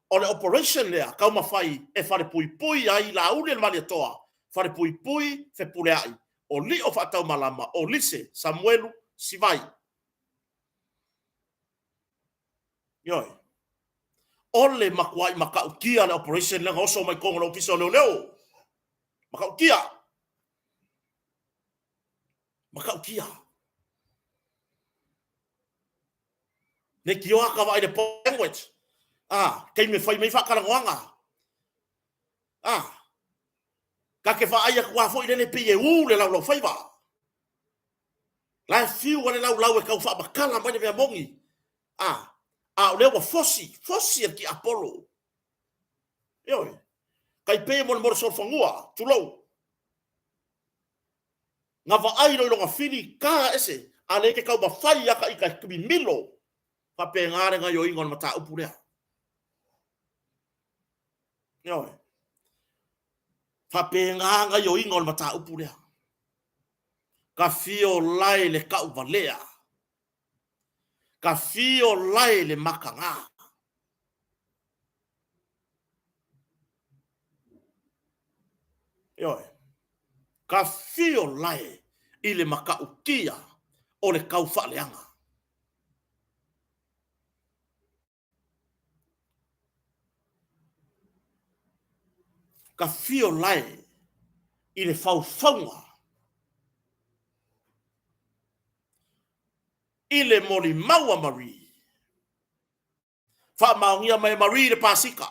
O le operation lea taumafai e falepuipui ai Laauli e le Malietoa, falepuipui Fepuleai, o Lio Faataumalama, o Lise, Samuelu, Sivai. Ioe. O le matuai matautia le operation lea na oso mai totonu o le Ofisa o Leoleo. Matautia. Matautia. Leitioa ka vaai le language. Ah, taimi e fai mai faatalanoaga. A, ka ke vaai atu lava foi lele pei e u le laulaufaiva. La e fiu a le laulau e tau faamatala mai le mea moni. A, a o lea ua fosi, fosi e le tiapolo. Ioe. Tai pei e molemole solofanua, tulou. Na vaai loa i lona fili, ta ese, a lea e te taumafai ia ta ita e mimilo. Faapena le gaioiga o le mataupu lea. Ioe. Faapena gaioiga o le mataupu lea. Ka fio lae le tauvalea. Ka fio lae le mataga. Ioe. Ka fio lae i le matautia o le tau faaleaga. Ka fio lae i le faufauga i le molimau a Marie. Faamaonia mai e Marie le Pasika.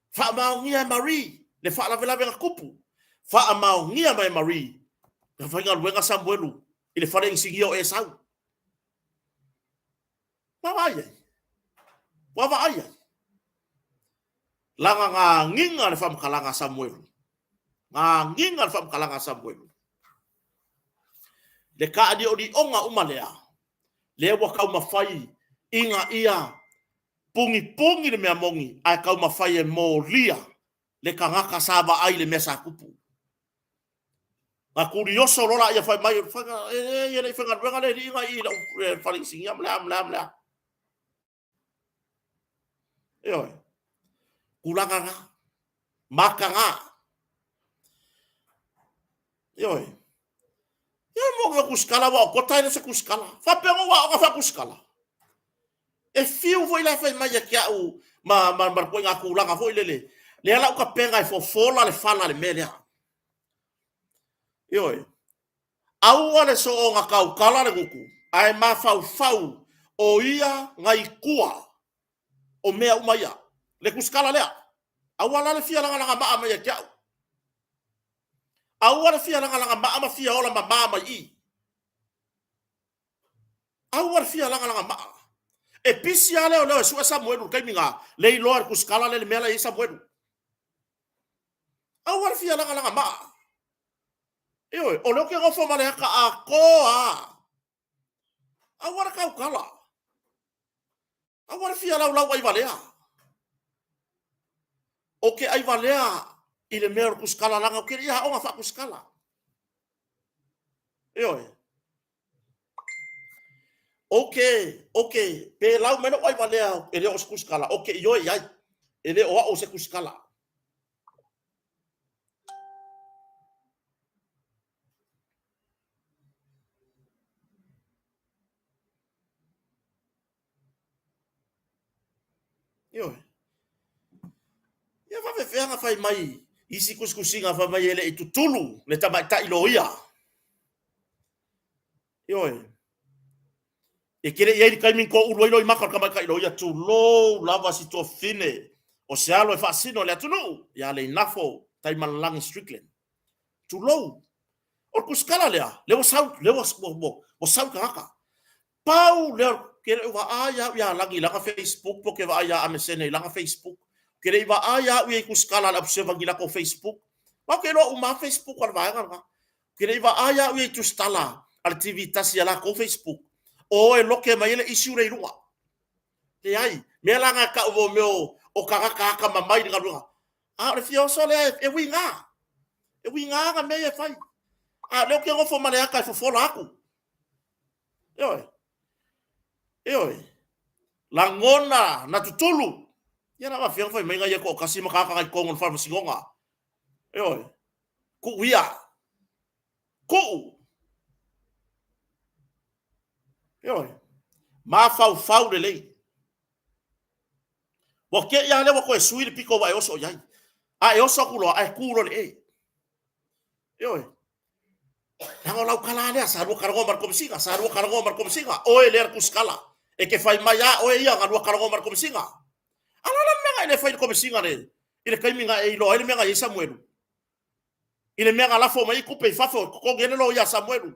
Faamaonia e Marie le faalavelave na tupu. Faamaonia mai e Marie na faigaluega Samuelu i le fale inisinia o Esau. Ua vaai ai. Ua vaai ai. Laga gagiga le faamatalaga a Samuelu. Gagiga le faamatalaga a Samuelu. Le taaliolioga uma lea, lea ua taumafai ina ia pugipugī le mea moni, ae taumafai e molia le tagata sa vaai i le mea sa tupu. Na tulioso loa laia fai mai, e leai, e le i faigaluega le alii na i i lau fale inisinia ma le a ma le a ma le a. Ioe. Tulaga na. Mataga. Ioe. Ia mo ka kusikala wa o kota e le se kusikala. Faapea ngo wa o ka fa kusikala. E fiu foi la fai mai ia te au ma ma ma le ituaiga tulaga foi lele. Lea la u tapenga e fofola le fala le mea lea. Ioe. Aua le soona tautala le gutu, ae mafaufau o ia na i tua o mea uma ia. Le kusikala lea. Aua la le fia lagalaga maa mai ia te au. Aua le fia lagalaga maa ma fia ola mama mai i. Aua le fia lagalaga maa. E pisi lava lea o leo e sue Samuelu i le taimi na, le iloa e le kusikala lea le mea la e i ai Samuelu. Aua le fia lagalaga maa. Ioe, o lea ou te nofo ma le ata atoa lava. Aua le tautala. Aua le fia laulau aivalea. Ou te aivalea i le mea o le kusikala leaga ou te le i aoga faakusikala. Ioe. Ou te, ou te, pe lau mai lou aivalea e le o se kusikala, ou te ioe i ai. E le o au o se kusikala. Ioe. Ia faafefea na fai mai isi tusitusiga fai mai e le i tutulu le tamaitai loia. Ioe. E ke le i ai le taimi na toulu ai loimata o le tamaitai loia, tulou lava si tuafafine o se alo e faasino i le atunuu ia Leinafo Taimalelagi Strickland. Tulou. O le kusikala lea, lea ua sau, lea ua, ua, ua, ua sau i tagata. Pau lea, ke le i vaai au iā Lagi i lana Facebook po ke vaai iā Amesene i lana Facebook. Ke le i vaai au ia i kusikala a le Observer i latou Facebook. Ma ou te iloa uma lava Facebook a le vaega lena. Ke le i vaai au ia i tusitala a le TV tasi i a latou Facebook. O e loke mai ai le issue lea i luga. Leai, mea la na e tau mo mea o tagata atamamai i le galuega. A o le fia oso lea e uiga. E uiga na mea ia e fai. A o lea ou te nofo ma le ata e fofola atu. Ioe. Ioe. Lagona na tutulu. Ia na faafefea ona fai mai na ia toatasi ma tagata na i totonu o le faamasinoga. Ioe. Tuu ia. Tuu. Ioe. Mafaufau lelei. Ua te i lava lea ua toe sui le pito ua e oso i ai. A e oso atu loa, ae tu loa le e. Ioe. Leaga o lau tala lava lea, sa lua talanoa ma le Komesina, sa lua talanoa ma le Komesina, oe lea le tusitala. E te fai mai lava oe ia na lua talanoa ma le Komesina. A o le a la le mea na e le fai i le Komesina le, I le taimi na e iloa ai le mea na i ai Samuelu. I le mea na lafo mai ai tupe i fafo e totogi ai le loia a Samuelu.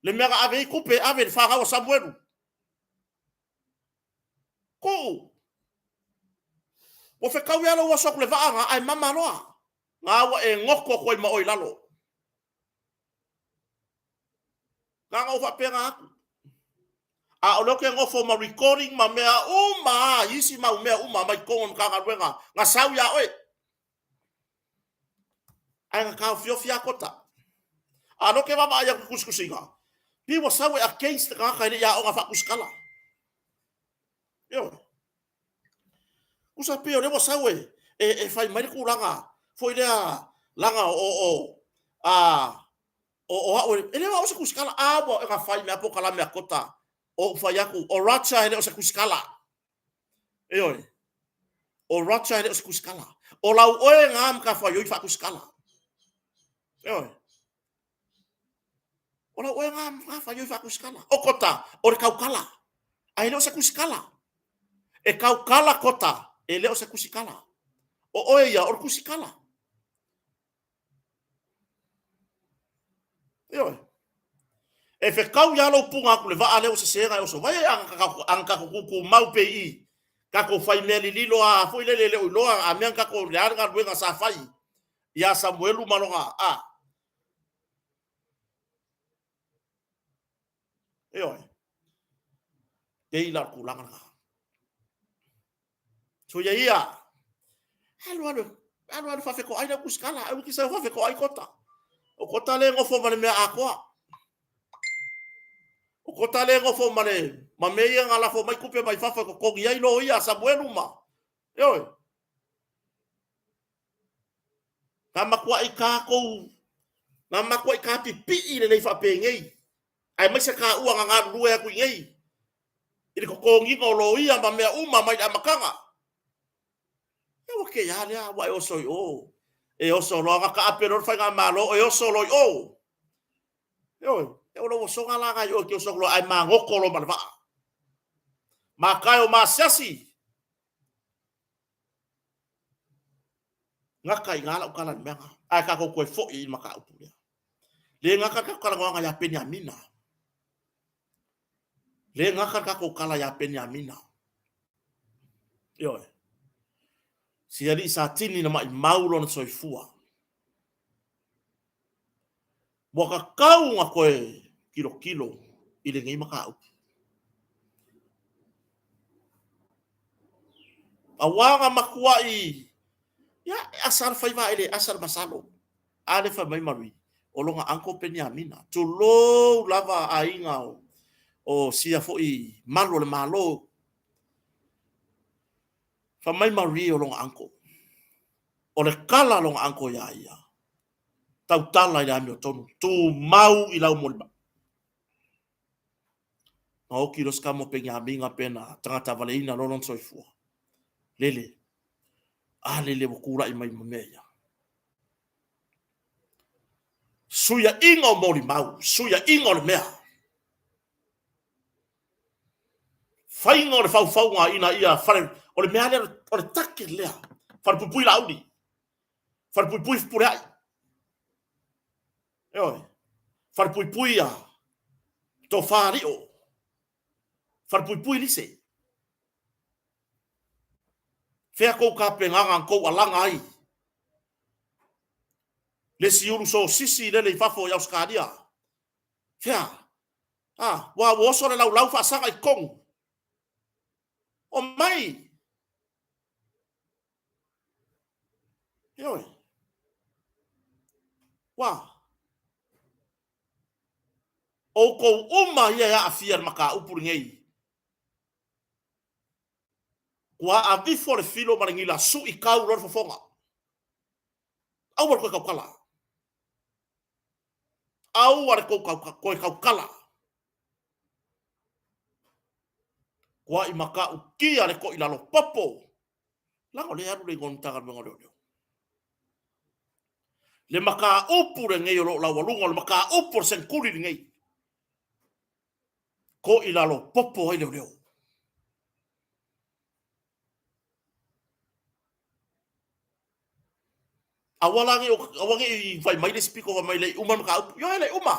Le mea na ave ai tupe e ave i le fanau a Samuelu. Tuu! Ua fetaui lava lou oso atu i le vaa na, ae mama loa. Na ua e goto atu ai ma oe i lalo. Na ona ou faapena atu. A o lea ou te nofo ma recording ma mea uma lava, isi mau mea uma mai totonu o le Matagaluega na sau ia oe. Ae na taofiofi lava Kota. A o lea ou te vaavaai atu i tusitusiga, pei ua sau e against le tagata e le i aoga faatusitala. Ioe. Tusa pei o lea ua sau e, e, e fai mai le tulaga foi lea laga o, o, a, o, o au e, e le o au se tusitala. A ua na fai mea polokalame a Kota, o ou fai atu, o Roger e le o se tusitala. Ioe. O Roger e le o se tusitala. O lau oe na matafaioi faatusitala. Ioe. O lau oe na matafaioi faatusitala. O Kota, o le tautala. Ae e le o se tusitala. E tautala Kota, e le o se tusitala. O oe ia, o le tusitala. Ioe. E fetau ia lou puna atu le vaa lea ua sese na e oso mai ai, a na tatou tutumau pea i i, tatou fai mea lililo a foi lele e le o iloa a mea na tatou, le a le galuega sa fai ia Samuelu ma lona, a. Ioe. Pei la o le tulaga lena. Soia ia, alu alu, alu alu faafetoai lau tusitala, aua e te sau faafetoai Kota. O Kota lea e nofo ma le mea atoa. O Kota lea e nofo ma le ma mea ia na lafo mai tupe mai fafo e totogi ai loia a Samuelu ma. Ioe. Na matuai tatou, na matuai tapipii lelei faapenei, aemaise taua na galulue atu i inei i le totogiina o loia ma mea uma mai le amataga. Ia ua te a lea ua e oso i o. E oso loa na taape loa le faigamalo e oso loa i o. Ioe, e o lou osoga la na i o e te oso atu loa ae magoto loa ma le vaa. Matae o Masiasi. Gata i ina lau tala i le mea lena. Ae tatou toe foi i le mataupu lea. Le gata le tatou talanoaga ia Peniamina. Le gata le tatou tala ia Peniamina. Ioe. Si alii Satini na maimau lona soifua. Ua tatau ona toe tilotilo i lenei mataupu. Aua na matuai, ia, e asa le faiva ae le asa le masalo. A lea fai mai Marie, o lona uncle Peniamina. Tulou lava aiga o, o sia foi malu o le Malo. Fai mai Marie o lona uncle. O le tala a lona uncle iā ia, tautala i le amiotonu, tumau i lau molimau. Na oki loa se tama o Peniamina pe na tagata valeina loa lona soifua. Lele. A lele ua tulai mai ma mea ia. Suiaʻiga o molimau, suiaʻiga o le mea. Faiga o le faufauga ina ia fale, o le mea lea, o le target lea, falepuipui Laauli, falepuipui Fepuleai. Ioe, falepuipui a Tofa Lio, falepuipui Lise. Fea kou tapenaga na tou alaga ai? Le isi ulu sosisi lele i fafo i Ausetalia. Fea? A, ua ua oso le laulau faasaga i totonu. Omai! Ioe. Ua. Outou uma ia e aafia i le mataupu lenei. Ua aavifo le filo ma le gila sui kau loa le fofoga. Aua le toe tautala. Aua le tou toe tautala. Kuai matautia le toilalo popo. Leaga o lea e alu le igoa o le Matagaluega o Leoleo. Le mataupu lenei o lo o laualuga, o le mataupu o le seneturi lenei. Toilalo popo ai leoleo. Aua la nei, aua ne i fai mai le isi pito fai mai le i uma le mataupu. Ioe, le i uma.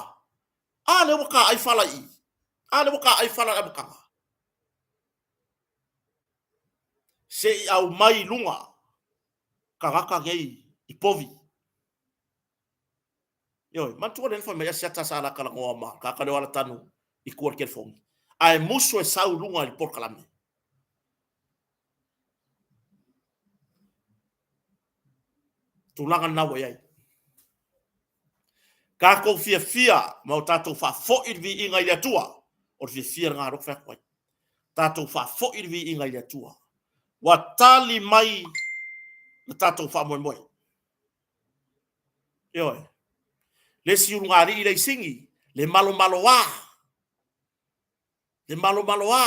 A lea ua taai fala i i. A lea ua taai fala i le amataga. Se i aumai i luga tagata nei i povi. Ioe, manatua lea na fai mai Asiata sa la talanoa ma tagata lea o Alatanu i tua i le telefoni. Ae musu e sau i luga i le polokalame. Tulaga lena ua i ai. Tatou fiafia ma o tatou faafoi le viiga i le Atua. O le fiafia lena lea ou te fai atu ai. Tatou faafoi le viiga i le Atua. Ua tali mai le tatou faamoemoe. Ioe. Le isi ulugalii le isini, le malomaloa. Le malomaloa.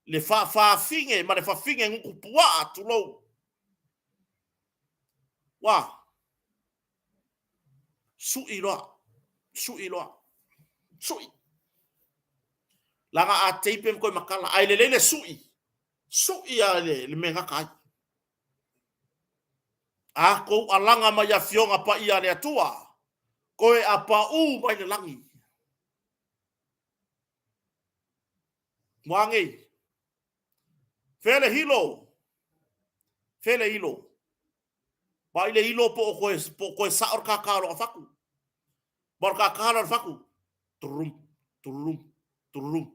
Le faafafine ma le fafine gutu puaa, tulou. Ua. Sui loa. Sui loa. Sui. Laga a teipe ma toe matala. Ae lelei le sui. Sui a le, le mea gata ai. A kou alaga mai afioga paia a le Atua, koe a paū mai le lagi. Ua nei. Fea le hilo? Fea le hilo? Vaai le ilo po o koe, po o koe sao le kākā o lona fatu. Ma o le kākā la o le fatu. Tururum, tururum, tururum,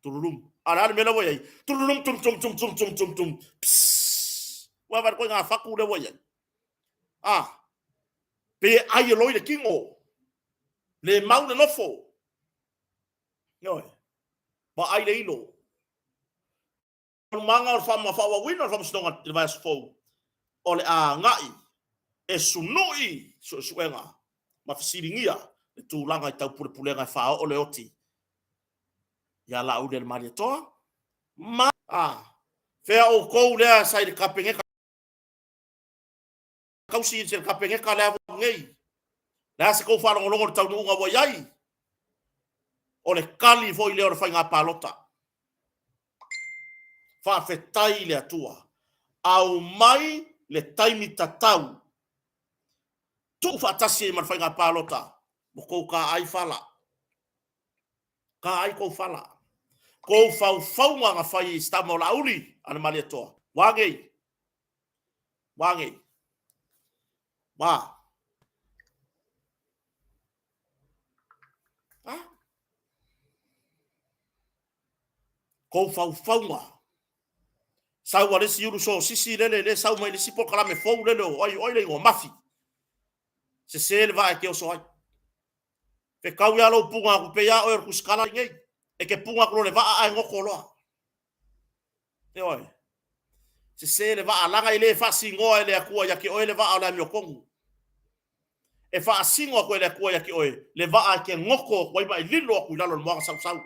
tururum. A o le a le mea la ua i ai? Tururum, tum, tum, tum, tum, tum, tum, tum. Psss. Ua vaai koe ngā fatu lea ua i ai. A, pe e ai e loi le kino. Le mau le nofo. Ioe. Vaai le ilo. Taualumaga o le faaauauina o le Faamasinoga i le vaiaso fou, o le a agai e sunui suesuega ma fesiligia le tulaga i taupulepulega e faaoo le oti ia Laaulialemalietoa ma A fea outou lea sa i le Kapeneta tausi i le Kapeneta lea nei? Le a se tou faalogologo i le taunuuga ua i ai? O le tali foi lea o le faiga palota. Faafetai i le Atua. Aumai le taimi tatau. Tuu faatasi ai ma le faiga palota mo tou taai fala. Taai tou fala. Kou faufauga na fai i si tama o Laauli a le Malietoa. Ua nei. Ua nei. Ua. Ha? Kou faufauga. Sau a le isi ulu sosisi lele le sau mai le isi polokalame fou lele o ai o ai le igoa mafi. Sese le vaa e te oso ai. Fetau ia lou puga atu pei a oe o le tusikala nei. E te puga atu loa le vaa ae goto loa. Ioe. Sese le vaa, leaga e le faasinoa e le Atua ia te oe le vaa o le amiotonu. E faasino atu e le Atua ia te oe le vaa e te goto atu ai ma e lilo atu i lalo o le moana sausau.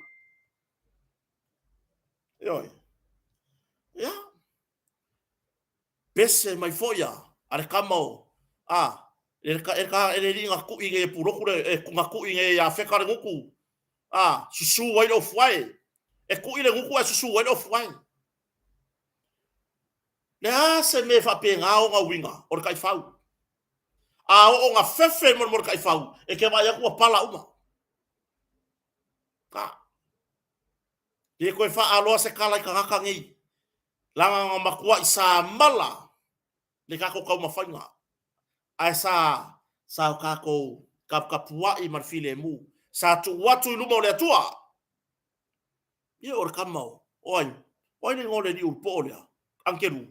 Ioe. Ia. Pese mai foi a, a le kama o, a, e le, e le, e le lii na kui nei e puloku le, e na kui nei ia feka le gutu, a, susu ai le ofuae. E kui le gutu ae susu ai le ofuae. Le a se mea e faapena ona uiga o le taifau. A oo na fefe mo le taifau, e te vaai atu ua pala uma. A. Le toe faaaloa se tala i tagata nei, leaga na matuai samala le tatou taumafaiga, ae sa sa o tatou taputapuai ma le filemu, sa tuu atu i luma o le Atua. Ia o le kama o, o ai? O ai le igoa o le alii ulupoo lea? Angelu.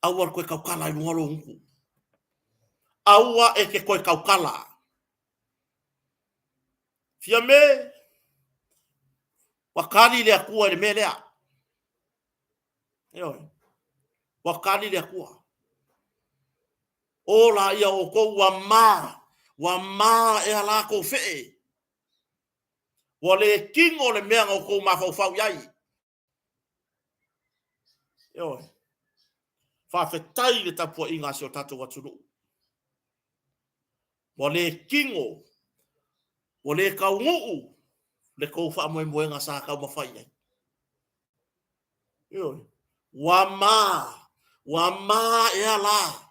Aua le toe tautala i luga o lou gutu. Aua e te toe tautala. Fiame, ua kali le Atua i le mea lea. Ioe. Ua kali le Atua. O la ia outou ua ma, ua ma ea la kou fee. Ua le kino le mea na outou mafaufau i ai. Ioe. Faafetai i le tapuaiga a si o tatou atunuu. Ua le kino, ua le taunuu le tou faamoemoega sa taumafai i ai. Ioe. Ua ma, ua ma ea la.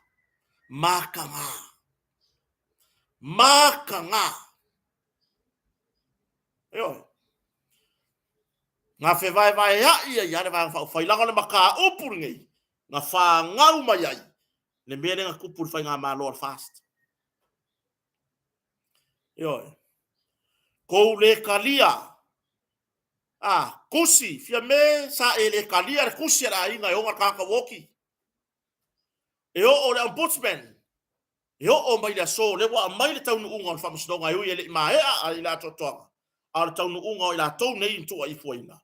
Makaga. Makaga. Ioe. Nga fevaevaea'i ai lava le Vaega Faaupufai, leaga o le mataupu lenei na fanau mai ai le mea lea na tupu i le faigamalo a le FAST. Ioe. Tou le talia a tusi, Fiame sa e le talia le tusi a le aiga e ona le tagata ua oti. E oo le Ombudsman, e oo mai le aso, lea ua aumai le taunuuga o le Faamasinoga e ui e le i maea i le atoatoaga, a o le taunuuga o i latou nei na tuuaifuaina.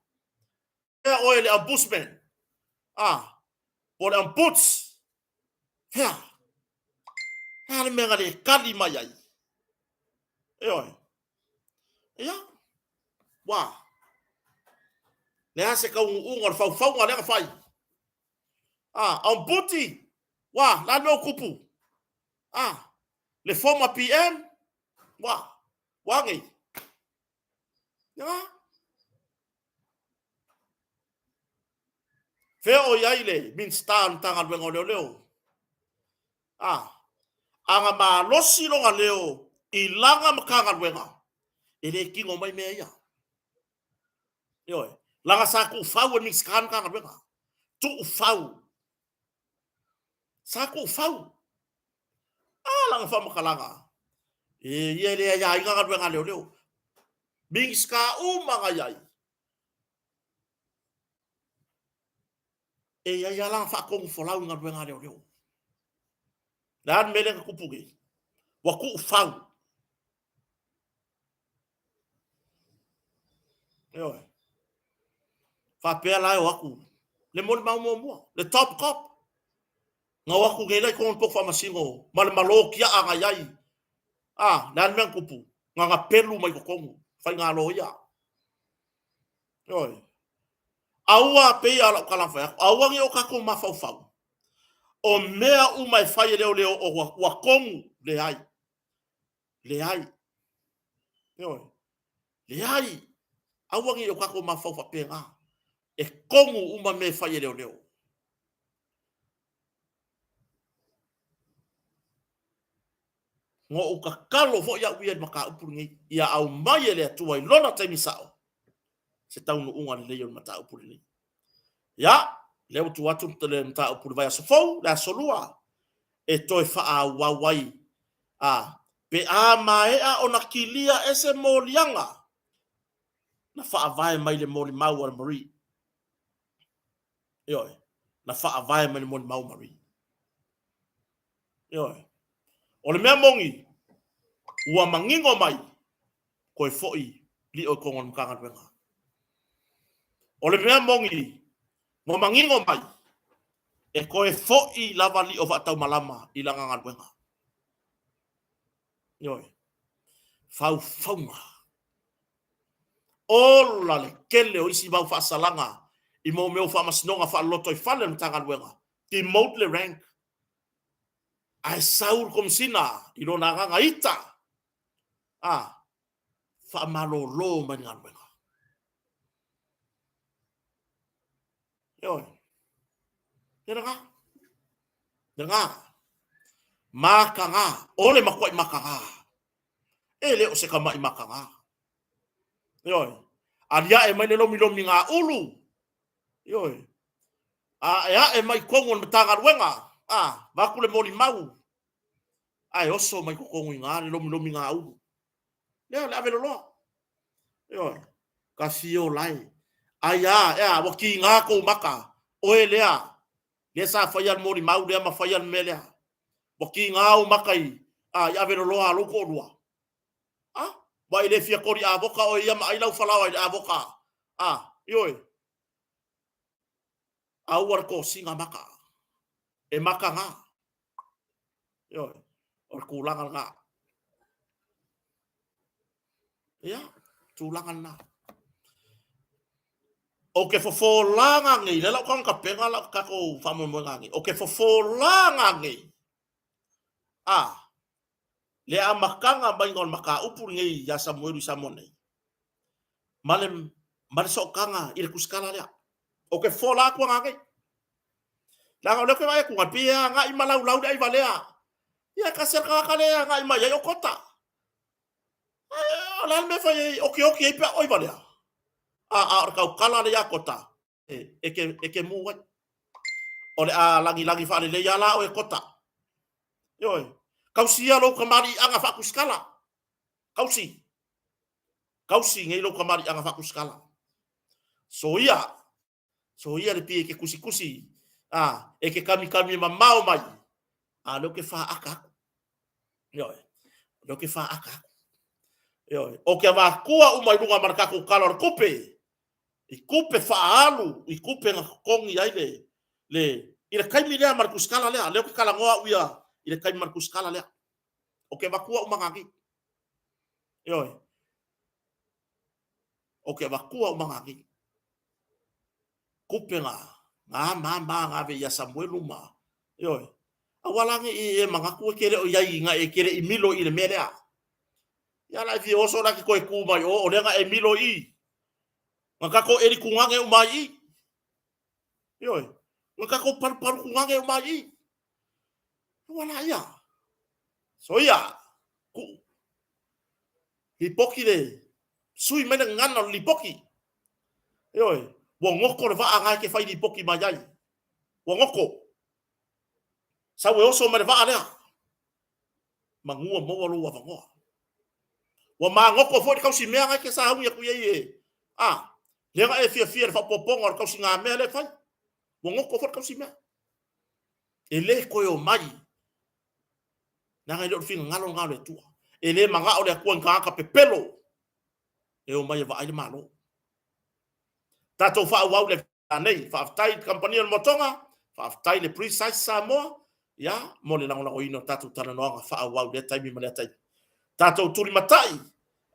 Fea oe le Ombudsman? A, po o le Ombuds? Fea? Le a le mea na le tali mai ai? Ioe. Ia, ua. Le a se taunuuga o le faufauga lea na fai? A, Ombuti? Ua, le a le mea ua tupu? A, le former PM? Ua, ua nei. Ia, Fea o i ai le Minisita o le Matagaluega o Leoleo? A, a na malosi lona leo i lana Matagaluega, e le tino mai mea ia. Ioe, leaga sa tuufau e le Minisita le Matagaluega. Tuufau. Sa tuufau. A lana faamatalaga, e ia e le aiaina galuega a leoleo. Minisita uma na i ai, e i ai lava lana faatonufolau i galuega a leoleo. O le a le mea lea na tupu nei? Ua tuufau. Ioe. Faapea la e o atu le molimau muamua, le top cop. Na o atu nei la i totonu o le potu faamasino ma le malo tiaa na i ai. A, le a le mea na tupu? Na na pelu mai totonu, faiga loia. Ioe. Aua, pei lava o lau tala na fai atu, aua ne i o tatou mafaufau o mea uma e fai e leoleo ua tonu, leai. Leai. Ioe. Leai. Aua ne i o tatou mafaufau faapena. E tonu uma mea e fai e leoleo. Na ou tatalo foi au ia i le mataupu lenei, ia aumai e le Atua i lona taimi sao se taunuuga lelei o le mataupu lenei. Ia, lea ua tuu atu le mataupu i le vaiaso fou, le aso lua, e toe faaauau ai, a, pe a maea ona kilia ese moliaga na faavae mai le molimau a le Marie. Ioe, na faavae mai le molimau a Marie. Ioe. O le mea moni, ua manino mai, toe foi lio i totonu o le Matagaluega. O le mea moni, ua manino mai, e toe foi lava lio faataumalama i lana galuega. Ioe. Faufauga. Ola le tele o isi mau faasalaga i mo mea o faamasinoga faalolotoifale o le Matagaluega, demote le rank, ae sau le Komesina i lona agaga ita, a, faamalolo mai le galuega. Ioe. Ia lena. Lena. Mataga. O le matuai mataga. E le o se tama'i mataga. Ioe. Alia'e mai le lomilomiga ulu. Ioe. Ae ae mai totonu o le Matagaluega, a, vaeatu le molimau, ae oso mai totonu i ina le lomilomiga ulu. Lea, le ave loloa. Ioe. Ka fio lae. Ai a, ea, ua kiga kou maka. Oe lea, lea sa faia le molimau lea ma faia le mea lea. Ua kiga ou maka i, a, i ave loloa a lou toalua. A, ua e le fia koli avoka oe ia ma ai lau falaoa i le avoka. A, ioe. Aua le tosiga maka. E makaga. Ioe. O le tulaga lena. Ia, tulaga lena. O ke fofolaga nei, le lau taga tapena lau tatou faamoemoega nei. O ke fofolaga nei, a, le amataga maiga o le mataupu lenei ia Samuelu i Samoa nei, ma le, ma le sootaga i le tusitala lea. O ke fofola atu aga nei. Leaga o lea ou te vaai atu, e pei e agai ma laulau le aivalea. Ia, tasi lava le tagata lea e agai mai ai o Kota. O le a le mea e fai ai, okioki ai pe a oi valea? A, a o le taukala lea ia Kota, e, e ke, e ke mū ai. O le a lagilagi faalelei lava la oe Kota. Ioe, tausia lou kamaliiaga faakusikala. Tausi. Tausi nei lou kamaliiaga faakusikala. Soia, soia le pie e ke kusikusi, a, e ke kamikami e mamao mai, a lea ou te faata atu. Ioe, o lea ou te faata atu. Ioe, o te avatua uma i luga ma le tatou Tala o le Tupe, i tupe faaalu, i tupe na totogi ai le, le, i le taimi lea ma le tusitala lea, lea ou te talanoa au ia i le taimi ma le tusitala lea. Ou te avatua uma nani. Ioe. Ou te avatua uma nani. Tupe na, na ma ma na ave ia Samuelu ma, ioe. Aua la ne i e manatu e te le o iai na e te le i milo i le mea lea. Ia la e fia oso la ke koe ku mai o, o lea na e milo i. Na tatou eli tugane uma ai i. Ioe. Na tatou palupalu tugane uma ai i. Ua la ia. Soia. Ku. Lipoti le sui mai le gagana o le lipoti. Ioe. Ua goto le vaa na e te fai lipoti mai ai. Ua goto. Sau e oso mai le vaa lea. Manu ua maua lou avanoa. Ua magoto foi le tausimea na e te sauni atu i ai e, a, lea na e fiafia i le faaopoopoga o le tausigamea lea e fai. Ua goto foi le tausimea. E le toe omai, leaga e le o le finagalo lena o le Atua. E le manao le Atua i ni tagata pepelo e omai e vaai le Malo. Tatou faaauau le nei. Faafetai i le kamupani o le Motoga, faafetai i le Precise Samoa, ia, mo le lagolagoina o tatou talanoaga faaauau i lea taimi ma lea taimi. Tatou tulimatai,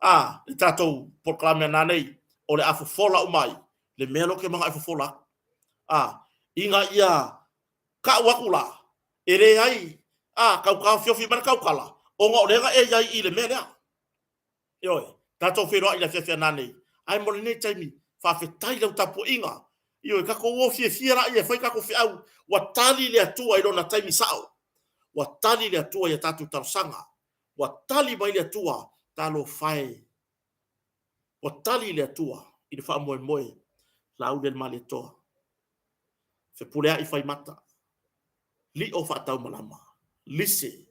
a, le tatou polokalame a nanei, o le a fofola uma ai le mea lea ou te manao e fofola atu. A, ina ia ka'u atu la, e leai, a, tau taofiofi mai le tautala, ona o lea na e i ai i le mea lea. Ioe, tatou feiloai i le afiafi a nanei, ae mo lenei taimi, faafetai i lau tapuaiga. Ioe, tatou o fiafia laia e fai tatou feau, ua tali le Atua i lona taimi sao. Ua tali le Atua i a tatou talosaga. Ua tali mai le Atua, talofa e. Ua tali le Atua i le faamoemoe, Laauli a le Malietoa. Fepuleai faimata, lio faataumalama, lise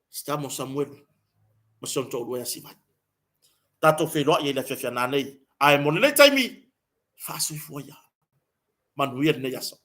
si tama o Samuelu ma si ona toalua ia Sivai. Tatou feiloai ai le afiafi a nanei, ae mo lenei taimi, faasoifua ia. Manuia lenei aso.